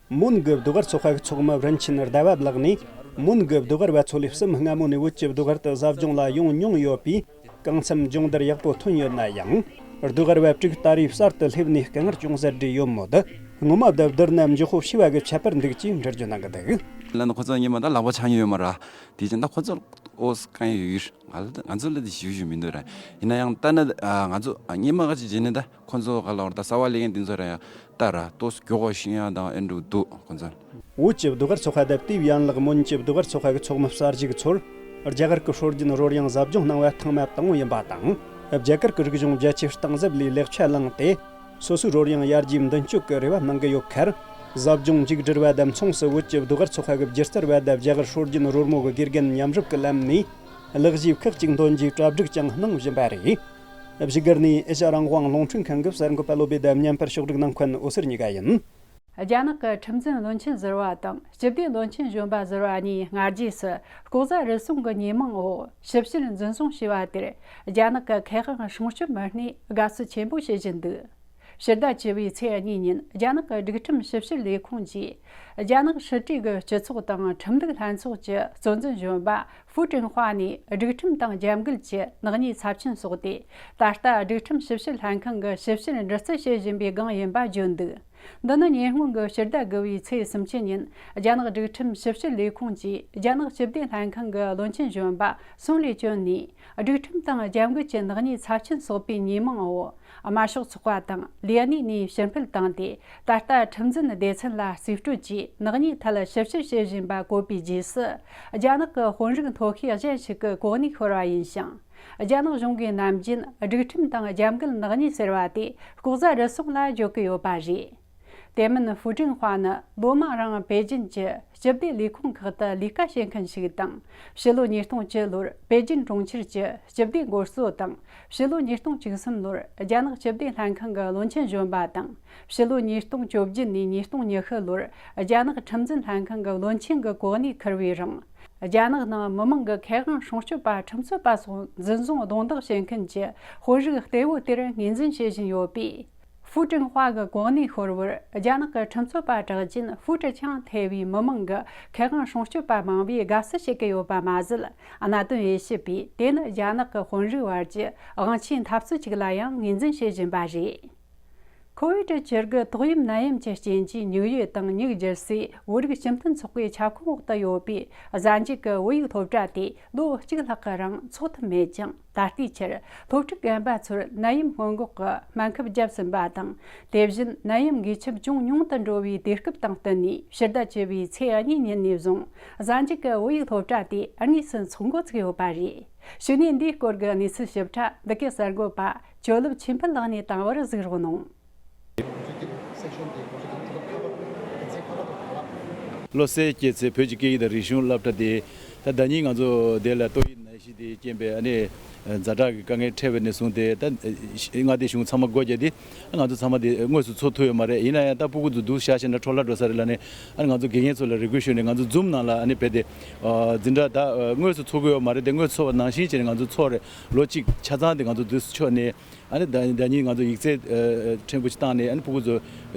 མོན་གྱི་ཟློས་གར་ཚོགས་པ་གི་ཚོགས་མི་རིན་ཆེན་ཟླ་བ་ལགས་ནས། མོན་གྱི་ཟློས་གར་བ་ཚོ་ལས་གསུམ་སྔ་མོ་ནས་བོད་ཀྱི་ཟློས་གར་དུ་ཟབ་སྦྱོང་ལ་ཡོང་མྱོང་ཡོད་པས། གང་འཚམ་སྦྱོང་བརྡར་ཡག་པོ་ཐོན་ཡོད་ན་ཡང་། ཟློས་གར་བ་དྲུག་ད་རེས་གསར་དུ་སླེབས་ནས་དཀའ་ངལ་ཅུང་ཟད་འཕྲད་ཡོད་མོད། སྔོན་མ་དང་བསྡུར་ན་མགྱོགས་པོ་ཤེས་པ་གི་ཁྱད་པར་འདུག་ཅེས་འགྲེལ་བརྗོད་གནང་གི་འདུག་ལ་ནི་ཁོ་ཚོ་ཉི་མ་ད་ལག་པ་འཆང་ཡོད་མ་ར། དེ་བཞིན་ད་ཁོ་ཚོ་ཨོ་སི་གང་ཡོད་ཡོད་ང་ལ་ང་ཚོ་ལ་དེ་ཞུ་ཞུ་མི་འདུག་ར། ཡིན་ན་ཡང་ད་ནི་ང་ཚོ་ཉི་མ་ག་ཅིག་བྱས་ནས་ད་ཁོ་ཚོ་ག་ལ་བར་ད་གསར་བ་ལེན་མཁན་དེ་ཚོ་ར་ཡང་། ད་ར་ཏོས་མགྱོགས་པོ་ཤེས་ཡ་དང་ཨེ་འགྲོ་འདུག་ཁོ་ཚོ། བོད་ཀྱི་ཟློས་གར་ཚོགས་པ་དང་དེའི་ཡན་ལག་མོན་གྱི་ཟློས་གར་ཚོགས་པ་གི་ཚོགས་མི་གསར་བཞུགས་ཚོར། རྒྱ་གར་གྱི་སྲོལ་རྒྱུན་རོལ་དབྱངས་ཟབ་སྦྱོང་གནང་བ་ཐེངས་མ་དང་པོ་ཡིན་པ་དང་། རྒྱ་གར་གྱི་རིག་གཞུང་རྒྱ་ཆེར་གཏིང་ཟབ་ལས་ལེགས་ཆ་བླངས་ཏེ། སོ་སོའི་རོལ་དབྱངས་ཡར་རྒྱས་མདུན་སྐྱོད་ཀྱི་རེ་བ་གནང་གི་ཡོད་ཁར། ཟབ་སྦྱོང་མཇུག་བསྒྲིལ་བ་དང་མཚུངས་སུ། བོད་ཀྱི་ཟློས་གར་ཚོགས་པ་གི་སྒྱུ་རྩལ་བ་དང་རྒྱ་གར་སྲོལ་རྒྱུན་རོལ་མོ་གི་དགེ་རྒན་མཉམ་རུབ་ཀྱི་ལམ་ནས་གླུ་གཞས་ཁག་ཅིག་འདོན་རྒྱུའི་གྲ་སྒྲིག་ཀྱང་གནང་བཞིན་པ་རེད། བཞུགས་སྒར་ནས་ཨེ་ཤ་རང་དབང་རླུང་འཕྲིན་ཁང་གི་གསར་འགོད་པ་བློ་བྷེ་དང་མཉམ་པར་ཕྱོགས་སྒྲིག་གནང་མཁན་འོད་ཟེར་གཉིས་ཀ་ཡིན། རྒྱ་ནག་གི་ཁྲིམས་འཛིན་བློན་ཆེན་ཟུར་པ་དང་སྤྱི་བདེ་བློན་ཆེན་གཞོན་པ་ཟུར་པ་གཉིས་སྔ་རྗེས་སུ་ལྐོག་ཟ་རུལ་སུངས་ཀྱི་ཉེས་མིང་འོག་ཞིབ་བཤེར་འཛིན་བཟུང་བྱས་པ་དེར་རྒྱ་ནག་གི་མཁས་དབང་སྲུང་སྐྱོབ་མི་སྣས་དགའ་བསུ་ཆེན་པོ་བྱེད་བཞིན་འདུག་ཕྱི་ཟླ་བཅུ་པའི་ཚེས་གཉིས་ཉིན་རྒྱ་ནག་གི་སྒྲིག་ཁྲིམས་ཞིབ་བཤེར་ལས་ཁུངས་ཀྱིས་རྒྱ་ནག་ཕྱི་དྲིལ་གྱི་སྤྱི་ཚོགས་དང་ཁྲིམས་ལུགས་ལྷན་ཚོགས་ཀྱི་གཙོ་འཛིན་གཞོན་པ་ཧྥུ་ཀྲིན་ཧྭ་ནས་སྒྲིག་ཁྲིམས་དང་རྒྱབ་འགལ་གྱི་ནག་ཉེས་ཚབས་ཆེན་བསགས་ཏེ། ད་ལྟ་སྒྲིག་ཁྲིམས་ཞིབ་བཤེར་ལྷན་ཁང་གི་ཞིབ་བཤེར་འདྲི་རྩད་བྱེད་བཞིན་པའི་སྒང་ཡིན་པ་བརྗོད་འདུག་འདི་ནི་ཉེ་སྔོན་གྱི་ཕྱི་ཟླ་དགུ་པའི་ཚེས་སུམ་ཅུ་ཉིན་རྒྱ་ནག་སྒྲིག་ཁྲིམས་ཞིབ་བཤེར་ལས་ཁུངས་ཀྱིས་རྒྱ་ནག་སྤྱི་བདེ་ལྷན་ཁང་གི་བློན་ཆེན་གཞོན་པ་སུང་ལི་ཅོན་ནས་སྒྲིག་ཁྲིམས་དང་རྒྱབ་འགལ་གྱི་ནག་ཉེས་ཚབས་ཆེན་བསགས་པའི་ཉེས་མིང་འོག་དམར་ཤོག་ཚོགས་པ་དང་ལས་སྣེ་ནས་ཕྱིར་འཕུད་བཏང་སྟེ། ད་ལྟ་ཁྲིམས་འཛིན་སྡེ་ཚན་ལ་རྩིས་སྤྲོད་ཀྱིས་ནག་ཉེས་ཐད་ཞིབ་བཤེར་བྱེད་བཞིན་པ་བཀོད་པའི་རྗེས་སུ། རྒྱ་ནག་གི་དཔོན་རིགས་མཐོ་ཤོས་གཞན་ཞིག་གི་གོ་གནས་ཤོར་བ་ཡིན་ཞིང་། རྒྱ་ནག་གཞུང་གིས་ནམ་རྒྱུན་སྒྲིག་ཁྲིམས་དང་རྒྱབ་འགལ་ནག་ཉེས་ཟེར་བ་དེ་ལྐོག་ཟ་རུལ་སུངས་ལ་བརྗོད་ཀྱི་ཡོད་པ་རེད། དེ་མིན་ཧྥུ་ཀྲིན་ཧྭ་ནི་ལོ་མང་རིང་པེ་ཅིན་གྱི་སྤྱི་བདེ་ལས་ཁུངས་ཁག་ཏུ་ལས་ཀ་བྱེད་མཁན་ཞིག་དང་། ཕྱི་ལོ་ཉིས་སྟོང་བཅུ་ལོར་པེ་ཅིན་གྲོང་ཁྱེར་གྱི་སྤྱི་བདེ་འགོ་གཙོ་དང་། ཕྱི་ལོ་ཉིས་སྟོང་བཅུ་གསུམ་ལོར་རྒྱ་ནག་སྤྱི་བདེ་ལྷན་ཁང་གི་བློན་ཆེན་གཞོན་པ་དང་། ཕྱི་ལོ་ཉིས་སྟོང་བཅོ་བརྒྱད་ནས་ཉིས་སྟོང་ཉི་ཤུ་ལོར་རྒྱ་ནག་ཁྲིམས་འཛིན་ལྷན་ཁང་གི་བློན་ཆེན་གྱི་གོ་གནས་འཁུར་བའི་རིང་། རྒྱ་ནག་ནང་མི་མང་གི་ཁེ་དབང་སྲུང་སྐྱོབ་པ་ཁྲིམས་རྩོད་པ་སོགས་འཛིན་བཟུང་རྡུང་རྡེག་བྱེད་མཁན་གྱི་དཔོན་རིགས་གཏེ་བོ་དེར་ངོས་འཛིན་བྱེད་བཞིན་ཡོད་པས། ཧྥུ་ཀྲིན་ཧྭ་གི་གོ་གནས་ཤོར་བར་རྒྱ་ནག་གི་ཁྲིམས་རྩོད་པ་གྲགས་ཅན་ཧྥུ་ཀྲི་ཆང་ཐེ་བའི་མི་མང་གི་ཁེ་དབང་སྲུང་སྐྱོབ་པ་མང་བས་དགའ་བསུ་བྱེད་ཀྱི་ཡོད་པ་མ་ཟད། གནད་དོན་དབྱེ་ཞིབ་པས་དེ་ནི་རྒྱ་ནག་གི་དཔོན་རིགས་བར་གྱི་དབང་ཆའི་འཐབ་རྩོད་ཅིག་ལ་ཡང་ངོས་འཛིན་བྱེད་བཞིན་པ་རེད། ཁོ་ཝིད་བཅུ་དགུ་ཏོག་དབྱིབས་ནད་ཡམས་ཀྱི་རྐྱེན་གྱིས་མྱུག་ཡུལ་དང་མྱུག་བསྒྱུར་སའི་བོད་རིགས་སྤྱི་མཐུན་ཚོགས་པའི་ཁྱབ་ཁོངས་འོག་ཏུ་ཡོད་པའི་གཟའ་མཇུག་གི་བོད་ཡིག་སློབ་གྲྭ་དེ་ལོ་གཅིག་ལྷག་གི་རིང་འཚོགས་ཐུབ་མེད་ཀྱང་། ད་ལྟའི་ཆར་སློབ་ཕྲུག་རྒན་པ་ཚོར་ནད་ཡམས་སྔོན་འགོག་གི་སྨན་ཁབ་བརྒྱབ་ཟིན་པ་དང་། དེ་བཞིན་ནད་ཡམས་འགོས་ཁྱབ་ཅུང་ཉུང་དུ་འགྲོ་བའི་དུས་སྐབས་དང་བསྟུན་ནས། ཕྱི་ཟླ་བཅུ་པའི་ཚེས་གཉིས་ཉིན་ནས་བཟུང་གཟའ་མཇུག་གི་བོད་ཡིག་སློབ་གྲྭ་དེ་དངོས་སུ་འཚོགས་འགོ་ཚུགས་ཡོད་པ་རེད། གཞུག་ནས་འདིའི་སྐོར་གྱི་གནས་ཚུལ་ཞིབ་ཕྲ་འདི་གའི་གསར་འགོད་པ་ཇོ་ལེབ་ཆོས་འཕེལ་ལགས་ནས་བཏང་བར་གཟིགས་རོགས་གནང་། བློ་གསལ་སྐྱེད་ཚལ་བོད་ཀྱི་སྐད་ཡིག་དང་རིག་གཞུང་སློབ་གྲྭ་དེ། ད་ཟླ་ཉིན་ང་ཚོ་དེ་ལ་ཏོག་དབྱིབས་ནད་གཞི་དེ་རྐྱེན་པས་ཨ་ནི་ཛ་དྲག་གི་དཀའ་ངལ་འཕྲད་པ་ནས་བཟུང་སྟེ། ད་མངའ་སྡེ་གཞུང་ཚང་མ་སྒོ་རྒྱག་སྟེ་ང་ཚོ་ཚང་མ་དེ་དངོས་སུ་འཚོགས་ཐུབ་ཡོད་མ་རེད། ཡིན་ན་ཡང་ད་སྤུ་གུ་ཚོ་འདུག་བཞག་ཤེས་ན་འཕྲོ་བརླག་འགྲོ་ས་རེད་ལབ་ནས། ཨ་ནི་ང་ཚོ་དགེ་རྒན་ཚོ་ལ་རེ་སྐུལ་ཞུས་ནས་ང་ཚོ་ཛུམ་ནང་ལ་ཨ་ནི་བྱས་ཏེ་འཛིན་གྲྭ་ད་དངོས་སུ་འཚོགས་ཀྱི་ཡོད་མ་རེད་དེ། དངོས་སུ་འཚོགས་པ་ནང་བཞིན་བྱས་ནས་ང་ཚོ་འཚོགས་རེད། ལོ་གཅིག་ཆ་ཚང་དེ་ང་ཚོ་འདུག་སེ་འཚོགས་ནས། ཨ་ནི་ཟླ་ཟླ་ཉིན་ང་ཚོ་ཡིག་ཚད་ཕྲན་བུ་ཅིག་བཏང་ནས། ཨ་ནི་སྤུ་གུ་ཚོ་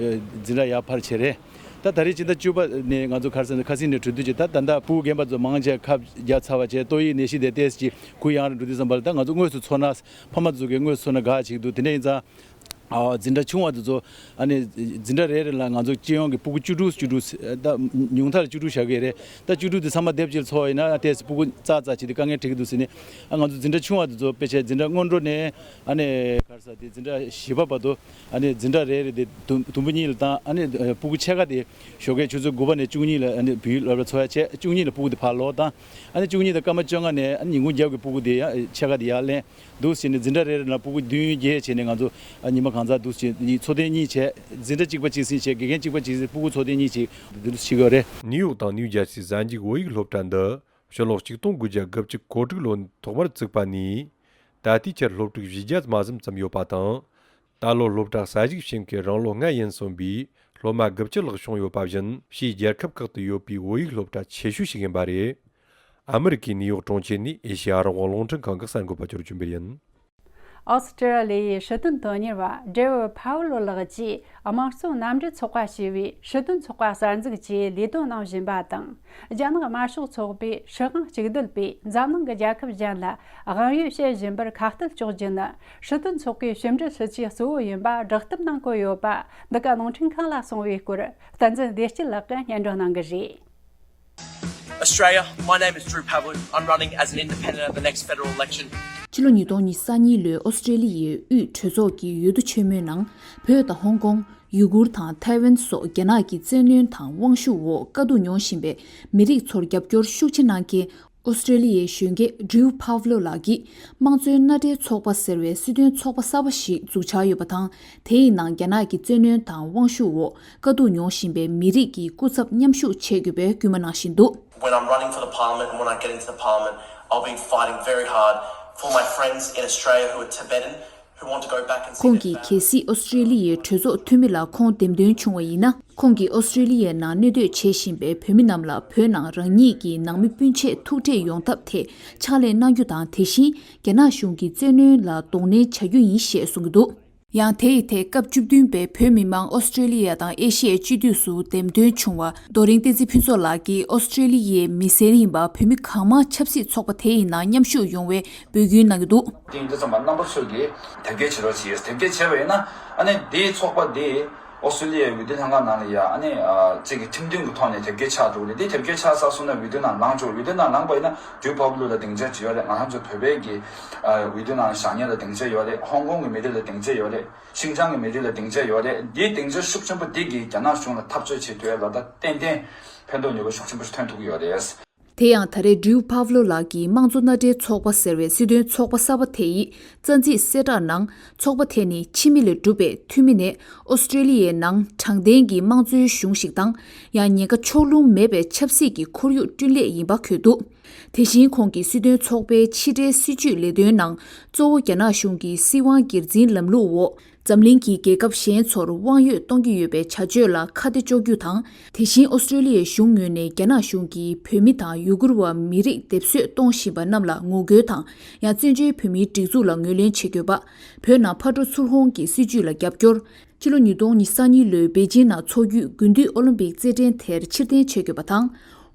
འཛིན་གྲྭ་ཡར་ཕར་བྱས་རེད། ད་ད་རེས་སྤྱི་ཟླ་བཅུ་པ་ནས་ང་ཚོ་ག་རེ་ཟེར་ན་ཁ་སང་ནས་གྲོས་བསྡུར་བྱས། ད་ད་ལྟ་སྤུ་གུ་རྒན་པ་ཚོ་མང་ཆེ་ཁབ་རྒྱག་ཚར་བ་བྱས། ཏོག་དབྱིབས་ནད་གཞི་དེ་ཏོག་ཙམ་གུ་ཡངས་རུ་འགྲོ་དུས་ཙམ་པ་ལ། ད་ང་ཚོ་དངོས་སུ་འཚོགས་ན། ཕ་མ་ཚོ་གིས་དངོས་སུ་འཚོགས་ན་དགའ་ཅིག་འདུག་དེ་འདྲ་ཡིན་ཙང་། ཨ། འཛིན་གྲྭ་ཆུང་བ་དེ་ཚོ། ཨ་ནི་འཛིན་གྲྭ་རེ་རེ་ལ་ང་ཚོ་སྤྱི་ཡོངས་ཀྱི་སྤུ་གུ་བཅུ་དྲུག་བཅུ་དྲུག་ད་ཉུང་མཐར་བཅུ་དྲུག་བཞག་གི་རེད། ད་བཅུ་དྲུག་དེ་ཚང་མ་སྡེབ་གཅིག་ཚོགས་ཡིན་ན་ཏོག་ཙམ་སྤུ་གུ་ཙག་ཙག་བྱེད་དུས་དཀའ་ངལ་འཕྲད་ཀྱི་འདུག་ཟེར་ནས། ཨ། ང་ཚོ་འཛིན་གྲྭ་ཆུང་བ་དེ་ཚོ་དཔེ་ཆ་འཛིན་གྲྭ་སྔོན་འགྲོ་ནས་ཨ་ནི་ག་རེ་ཟེར་དེ་འཛིན་གྲྭ་བཞི་པ་བར་དུ། ཨ་ནི་འཛིན་གྲྭ་རེ་རེ་དེ་དུམ་དུམ་བུ་གཉིས་ལ་བཏང་། ཨ་ནི་སྤུ་གུ་ཕྱེད་ཀ་དེ་ཞོགས་ཀའི་ཆུ་ཚོད་དགུ་པ་ནས་བཅུ་གཉིས་ལ་ཨ་ནི་བོད་ཡིག་སློབ་གྲྭ་ཚོགས་ཡ་བྱས། བཅུ་གཉིས་ལ་སྤུ་གུ་དེ་ཕར་ལོག་བཏང་། ཨ་ནི་བཅུ་གཉིས་དང་སྐར་མ་བཅོ་ལྔ་ནས་ཨ་ནི་ཉིན་གུང་རྒྱབ་ཀྱི་སྤུ་གུ་དེ་ཡང་ཕྱེད་ཀ་དེ་ཡར་ལེན། འདུག་ཟེར་ནས་འཛིན་གྲྭ་རེ་རེ་ནང་སྤུ་གུ་བདུན་བརྒྱད་བྱས་ནས། ང་ཚོ་ཨ་ཉི་མ་གང་ཚང་འདུག་ཟེར་ཚོགས་ཐེངས་གཉིས་བྱས། འཛིན་གྲྭ་གཅིག་པ་གཅིག་ཟིན་བྱས། དགེ་རྒན་གཅིག་པ་གཅིག་ཟིན། སྤུ་གུ་ཚོགས་ཐེངས་གཉིས་བྱས། འདི་འདུག་བྱེད་ཀྱི་ཡོད་རེད། ནིའུ་ཡོག་དང་ནིའུ་ཇར་སིའི་གཟའ་མཇུག་བོད་ཡིག་སློབ་གྲྭ་འདི་ཕྱི་ལོ་གཅིག་སྟོང་དགུ་བརྒྱ་དགུ་བཅུ་གོ་དྲུག་ལོ་ནས་ཐོག་མར་བཙུགས་པ་ནས། ད་ལྟའི་ཆར་སློབ་ཕྲུག་བཞི་བརྒྱ་མ་ཟིན་ཙམ་ཡོད་པ་དང་། ད་ལོ་སློབ་གྲྭ་གསར་ཞུགས་བྱེད་མཁན་རང་ལོ་ལྔ་ཡན་སོན་པའི་སློབ་མ་དགུ་བཅུ་ལྷག་བྱུང་ཡོད་པ་བཞིན། ཕྱིའི་རྒྱལ་ཁབ་ཁག་ཏུ་ཡོད་པའི་བོད་ཡིག་སློབ་གྲྭ་ཆེ་ཤོས་ཤིག་ཡིན་པ་རེད། ཨ་མི་རི་ཀའི་ནིའུ་ཡོག་གྲོང་ཁྱེར་ནས་ཨེ་ཤེ་ཡ་རང་དབང་རླུང་འཕྲིན་ཁང་གི་གསར་འགོད་པ་ཇོར་ཅུན་པེར་ཡིན། ཨོ་སི་ཀྲི་ལི་ཡའི་སྲིད་དོན་དོན་གཉེར་བ་ཌེ་ཝིད་ཕ་ཝེལ་ལགས་ཀྱིས་དམངས་གཙོ་མཉམ་འབྲེལ་ཚོགས་པ་ཞེས་པའི་སྲིད་དོན་ཚོགས་པ་གསར་འཛུགས་ཀྱིས་ལས་དོན་གནང་བཞིན་པ་དང་། རྒྱ་ནག་དམར་ཤོག་ཚོགས་པས་སྲིད་དབང་གཅིག་སྡུད་པས་འཛམ་གླིང་གི་རྒྱལ་ཁབ་གཞན་ལ་དབང་ཡོད་བྱེད་བཞིན་པར་ཁ་གཏད་གཅོག་རྒྱུ་ནི། སྲིད་དོན་ཚོགས་པའི་ཕྱི་འབྲེལ་སྲིད་ཇུས་གཙོ་བོ་ཡིན་པ་བསྒྲགས་གཏམ་གནང་གི་ཡོད་པ། འདི་ག་རླུང་འཕྲིན་ཁང་ལ་གསུངས་པའི་སྐོར། བསྟན་འཛིན་བདེ་སྐྱིད་ལགས་ཀྱིས་སྙན་སྒྲོན་གནང་གི་རེད། Australia, my name is Drew Pavlin. I'm running as an independent at the next federal election. ཕྱི་ལོ་ཉིས་སྟོང་ཉི་ཤུ་རྩ་གཉིས་ལོའི་ཨོ་སི་ཀྲི་ལི་ཡའི་དབུས་གྲོས་ཚོགས་ཀྱི་འོས་བསྡུ་ཆེན་མོའི་ནང་། བོད་དང་ཧོང་ཀོང་། ཡུ་གུར་དང་ཐའེ་ཝན་སོགས་རྒྱ་ནག་གི་བཙན་གནོན་དང་དབང་ཤུགས་འོག་དཀའ་སྡུག་མྱོང་བཞིན་པའི་མི་རིགས་ཚོར་རྒྱབ་སྐྱོར་ཤུགས་ཆེ་གནང་མཁན། ཨོ་སི་ཀྲེ་ལི་ཡའི་གཞོན་སྐྱེས་ཌྲིའུ་ཕཱབ་ལོ་ལགས་ཀྱིས་དམངས་གཙོའི་མནའ་འབྲེལ་ཚོགས་པ་ཟེར་བའི་སྲིད་དོན་ཚོགས་པ་གསར་པ་ཞིག་འཛུགས་འཆར་ཡོད་པ་དང་། དེའི་ནང་རྒྱ་ནག་གི་བཙན་གནོན་དང་དབང་ཤུགས་འོག་དཀའ་སྡུག་མྱོང་བཞིན་པའི་མི་རིགས་ཀྱི་སྐུ་ཚབ་མཉམ་ཞུགས་བྱེད་དགོས་པའི་སྐུལ་མ་གནང་བཞིན་འདུག། When I'm running for the parliament and when I get into the parliament, I'll be fighting very hard for my friends in Australia who are Tibetan, who want to go back and see ཁོང་གིས་གལ་སྲིད་ཨོ་སི་ཀྲེ་ལི་ཡའི་གྲོས་ཚོགས་འཐུས་མི་ལ་ཁོང་འདེམས་ཐོན་བྱུང་བ་ཡིན་ན། ཁོང་གིས་ཨོ་སི་ཀྲེ་ལི་ཡའི་ནང་གནས་སྡོད་བྱེད་བཞིན་པའི་བོད་མི་རྣམས་ལ་བོད་ནང་རང་ཉིད་ཀྱི་ནང་མི་སྤུན་མཆེད་ཐུག་འཕྲད་ཡོང་ཐབས་ཐད་ཕྱག་ལས་གནང་རྒྱུ་དང་། དེ་བཞིན་རྒྱ་ནག་གཞུང་གི་བཙན་གནོན་ལ་གདོང་ལེན་བྱ་རྒྱུ་ཡིན་ཞེས་གསུངས་ཀྱི་འདུག། ཡང་དེ་ཡི་ཐད་སྐབས་བཅུ་བདུན་པའི་བོད་མི་མང་ཨོ་སི་ཀྲེ་ལི་ཡ་དང་ཨེ་ཤི་ཡའི་སྤྱི་འཐུས་སུ་འདེམས་ཐོན་བྱུང་བ་རྡོ་རིང་བསྟན་འཛིན་ཕུན་ཚོགས་ལགས་ཀྱིས་ཨོ་སི་ཀྲེ་ལི་ཡའི་མི་སེར་ཡིན་པ་བོད་མི་གང་མང་ཆབ་སྲིད་ཚོགས་པ་དེ་ཡི་ནང་མཉམ་ཞུགས་ཡོང་བའི་འབོད་སྐུལ་གནང་གི་འདུག། དེ་ཡིན་དུས་ཙམ་པ་རྣམ་པ་ཚོས་ཀྱིས་དེབ་སྐྱེལ་བྱེད་རོགས་བྱེད། དེབ་སྐྱེལ་བྱས་པ་ཡིན་ན་ཨ་ནི་དེའི་ཚོགས་པ་དེ་ཨོ་སི་ཀྲེ་ལི་ཡའི་འོས་བསྡུ་ལྷན་ཁང་ནང་ལ་ཡ་ཨ་ནི་ཨ་གཅིག་གི་ཁྲིམས་མཐུན་གྱི་ཐོག་ནས་དེབ་སྐྱེལ་ཆགས་འགྲོ་གི་རེད། དེ་དེབ་སྐྱེལ་ཆགས་ཚར་སོང་ན་འོས་བསྡུ་ནང་ལངས་ཆོག། འོས་བསྡུ་ནང་ལངས་པ་ཡིན་ན་ཌྲིའུ་ཕཱབ་ལོ་ལ་སྡིངས་ཆ་ཅིག་ཡོད་རེད། ང་རང་ཚོ་བོད་པའི་གི་ཨ་འོས་བསྡུ་ནང་བཞག་མཁན་ལ་སྡིངས་ཆ་ཡོད་རེད། ཧོང་ཀོང་གི་མི་རིགས་ལ་སྡིངས་ཆ་ཡོད་རེད། ཤིན་ཅང་གི་མི་རིགས་ལ་སྡིངས་ཆ་ཡོད་རེད། འདིའི་སྡིངས་ཆ་ཤུགས་ཆེན་པོ་འདི་གིས་རྒྱ་ནག་གཞུང་ལ་འཐབ་རྩོད་བྱེད་དུས་ལ་ད་ཏན་ཏན་ཕན་ཐོགས་ནུས་པ་ཤུགས་ཆེན་པོ་ཞིག་ཐོན་ཐུབ་ཀྱི་ཡོད་རེད། དེ་ཡང་ད་རེས་ཌྲིའུ་ཕཱབ་ལོ་ལགས་ཀྱིས་དམངས་གཙོ་མནའ་འབྲེལ་ཚོགས་པ་ཟེར་བའི་སྲིད་དོན་ཚོགས་པ་གསར་པ་དེ་ཡི་རྩ་འཛིན་གསལ་བསྒྲགས་ནང་། ཚོགས་པ་དེ་ནི་ཕྱི་མི་ལས་གྲུབ་པའི་འཐུས་མི་ནས་ཨོ་སི་ཀྲེ་ལི་ཡའི་ནང་དྲང་བདེན་གྱི་དམངས་གཙོའི་གཞུང་ཞིག་དང་། ཡང་ཉེན་ཁ་ཕྱོགས་ལྷུང་མེད་པའི་ཆབ་སྲིད་ཀྱི་ཁོར་ཡུག་བསྐྲུན་སླད་ཡིན་པ་འཁོད་འདུག། དེ་བཞིན་ཁོང་གིས་སྲིད་དོན་ཚོགས་པའི་ཕྱི་འབྲེལ་སྲིད་ཇུས་ལས་དོན་ནང་གཙོ་བོ་རྒྱ་ནག་གཞུང་གི་སྲིད་དབང་སྒེར་འཛིན་ལམ་ལུགས་འོག་འཛམ་གླིང་གི་རྒྱལ་ཁབ་གཞན་ཚོར་དབང་ཡོད་གཏོང་གི་ཡོད་པའི་བྱ་སྤྱོད་ལ་ཁ་གཏད་གཅོག་རྒྱུ་དང་། དེ་བཞིན་ཨོ་སི་ཀྲེ་ལི་ཡའི་གཞུང་ངོས་ནས་རྒྱ་ནག་གཞུང་གིས་བོད་མི་དང་ཡུ་གུར་བ་མི་རིགས་སྡེབ་གསོད་གཏོང་བཞིན་པ་རྣམས་ལ་ངོ་རྒོལ་དང་། ཡང་བཙན་བྱོལ་བོད་མིའི་སྒྲིག་འཛུགས་ལ་ངོས་ལེན་བྱེད་དགོས་པ། བོད་ནང་ཕར་འགྲོ་ཚུར་འོང་གི་སྲིད་ཇུས་ལ་རྒྱབ་སྐྱོར། ཕྱི་ལོ་ཉིས་སྟོང་ཉི་ཤུ་རྩ་གཉིས་ལོའི་པེ་ཅིན་ནང་འཚོགས་རྒྱུའི་དགུན་དུས་ཨོ་ལིམ་པིག་རྩེད་འགྲན་དེར་ཕྱིར་འཐེན་བྱེད་དགོས་པ་དང་།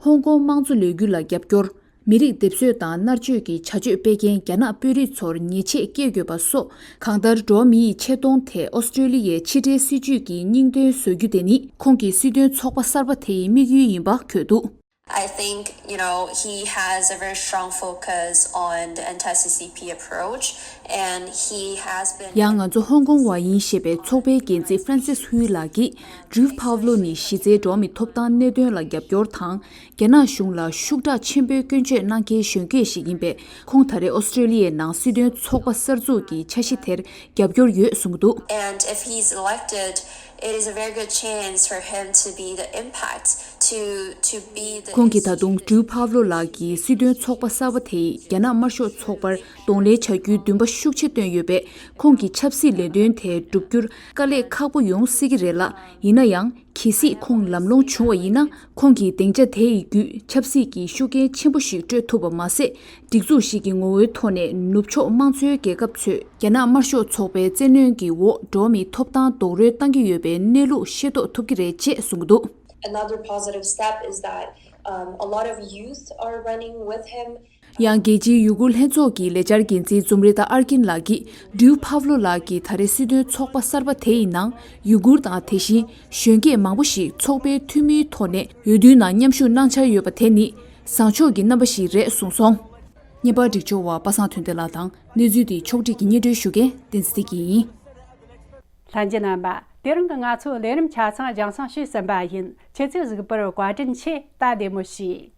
ཧོང་ཀོང་དམངས་གཙོ་ལས་འགུལ་ལ་རྒྱབ་སྐྱོར། མི་རིགས་སྡེབ་གསོད་དང་མནར་གཅོད་ཀྱི་བྱ་སྤྱོད་སྤེལ་མཁན་རྒྱ་ནག་དཔོན་རིགས་ཚོར་ཉེས་ཆད་བཀལ་དགོས་པ་སོགས། གང་ལྟར་འགྲོ་བ་མི་ཡི་ཆེ་མཐོང་དེ་ཨོ་སི་ཀྲེ་ལི་ཡའི་ཕྱི་འབྲེལ་སྲིད་ཇུས་ཀྱི་སྙིང་དོན་བཟོ་རྒྱུ་དེ་ནི་ཁོང་གི་སྲིད་དོན་ཚོགས་པ་གསར་པ་དེའི་དམིགས་ཡུལ་ཡིན་པ་འཁོད་འདུག། I think, you know, he has a very strong focus on the anti-C C P approach, and he has been ཡང་ང་ཚོ་ཧོང་ཀོང་བ་ཡིན་ཞེས་པའི་ཚོགས་པའི་འགན་འཛིན་ཧྥ་རན་སིས་ཧུའི་ལགས་ཀྱིས། ཌྲིའུ་ཕཱབ་ལོ་ནི་གཞི་རྩའི་འགྲོ་བ་མིའི་ཐོབ་ཐང་གནད་དོན་ལ་རྒྱབ་སྐྱོར་དང་། རྒྱ་ནག་གཞུང་ལ་ཤུགས་དྲག་ཆེན་པོའི་སྐྱོན་བརྗོད་གནང་མཁན་གཞོན་སྐྱེས་ཤིག་ཡིན་པས། ཁོང་ད་རེས་ཨོ་སི་ཀྲེ་ལི་ཡའི་ནང་སྲིད་དོན་ཚོགས་པ་གསར་འཛུགས་ཀྱི་འཆར་གཞི་དེར་རྒྱབ་སྐྱོར་ཡོད་གསུངས་འདུག། And if he's elected, it is a very good chance for him to be the impact, to, to be the ཁོང་གིས་ད་དུང་ཌྲིའུ་ཕཱབ་ལོ་ལགས་ཀྱིས་སྲིད་དོན་ཚོགས་པ་གསར་པ་དེས་རྒྱ་ནག་དམར་ཤོག་ཚོགས་པར་གདོང་ལེན་བྱ་རྒྱུའི་འདུན་པ་ཤུགས་ཆེ་བཏོན་ཡོད་པས། ཁོང་གིས་ཆབ་སྲིད་ལས་དོན་དེ་བསྒྲུབ་རྒྱུར་དཀའ་ལས་ཁག་པོ་ཡོང་སྲིད་ཀྱི་རེད་ལ། ཡིན་ན་ཡང་། གལ་སྲིད་ཁོང་ལམ་ལྷོང་བྱུང་བ་ཡིན་ན། ཁོང་གི་སྡིངས་ཆ་དེ་ཡི་བརྒྱུད་ཆབ་སྲིད་ཀྱི་ཤུགས་རྐྱེན་ཆེན་པོ་ཞིག་སྤྲོད་ཐུབ་པ་མ་ཟད། སྒྲིག་འཛུགས་ཤིག་གི་ངོ་བོའི་ཐོག་ནས་ནུབ་ཕྱོགས་དམངས་གཙོའི་རྒྱལ་ཁབ་ཚོས་རྒྱ་ནག་དམར་ཤོག་ཚོགས་པའི་བཙན་གནོན་གྱི་འོག་འགྲོ་བ་མིའི་ཐོབ་ཐང་རྡོག་རོལ་བཏང་གི་ཡོད་པའི་གནས་ལུགས་ཤེས་རྟོགས་ཐུབ་ཀྱི་རེད་ཅེས་གསུངས་འདུག། Another positive step is that, um, a lot of youth are running with him. ཡང་རྒྱལ་སྤྱིའི་ཡུ་གུར་ལྷན་ཚོགས་ཀྱི་ལས་འཆར་འགན་འཛིན་ཛུམ་རི་ཏཱ་ཨར་ཀིན་ལགས་ཀྱིས། ཌྲིའུ་ཕཱབ་ལོ་ལགས་ཀྱིས་ད་རེས་སྲིད་དོན་ཚོགས་པ་གསར་པ་དེ་ཡི་ནང་ཡུ་གུར་དང་། དེ་བཞིན་གཞོན་སྐྱེས་མང་པོ་ཞིག་ཚོགས་པའི་འཐུས་མིའི་ཐོག་ནས་འོས་བསྡུའི་ནང་མཉམ་ཞུགས་གནང་འཆར་ཡོད་པ་དེ་ནི་བཟང་ཕྱོགས་ཀྱི་རྣམ་པ་ཞིག་རེད་གསུངས་སོང་། བརྙན་པར་སྒྲིག་སྦྱོར་བ་པ་སངས་དོན་ལྡན་ལགས་དང་། གནས་ཚུལ་དེའི་ཕྱོགས་བསྒྲིགས་ཀྱིས་སྙན་སྒྲོན་ཞུ་མཁན་བསྟན་འཛིན་བདེ་སྐྱིད་ཡིན། ལྷན་རྒྱས་རྣམ་པ། དེ་རིང་གི་ང་ཚོའི་ལས་རིམ་ཆ་ཚང་རྒྱང་སྲིང་ཞུས་ཟིན་པ་ཡིན། ཁྱེད་ཚོས་གཟིགས་པར་བཀའ་དྲིན་ཆེ། ད་བདེ་མོ་བྱོས།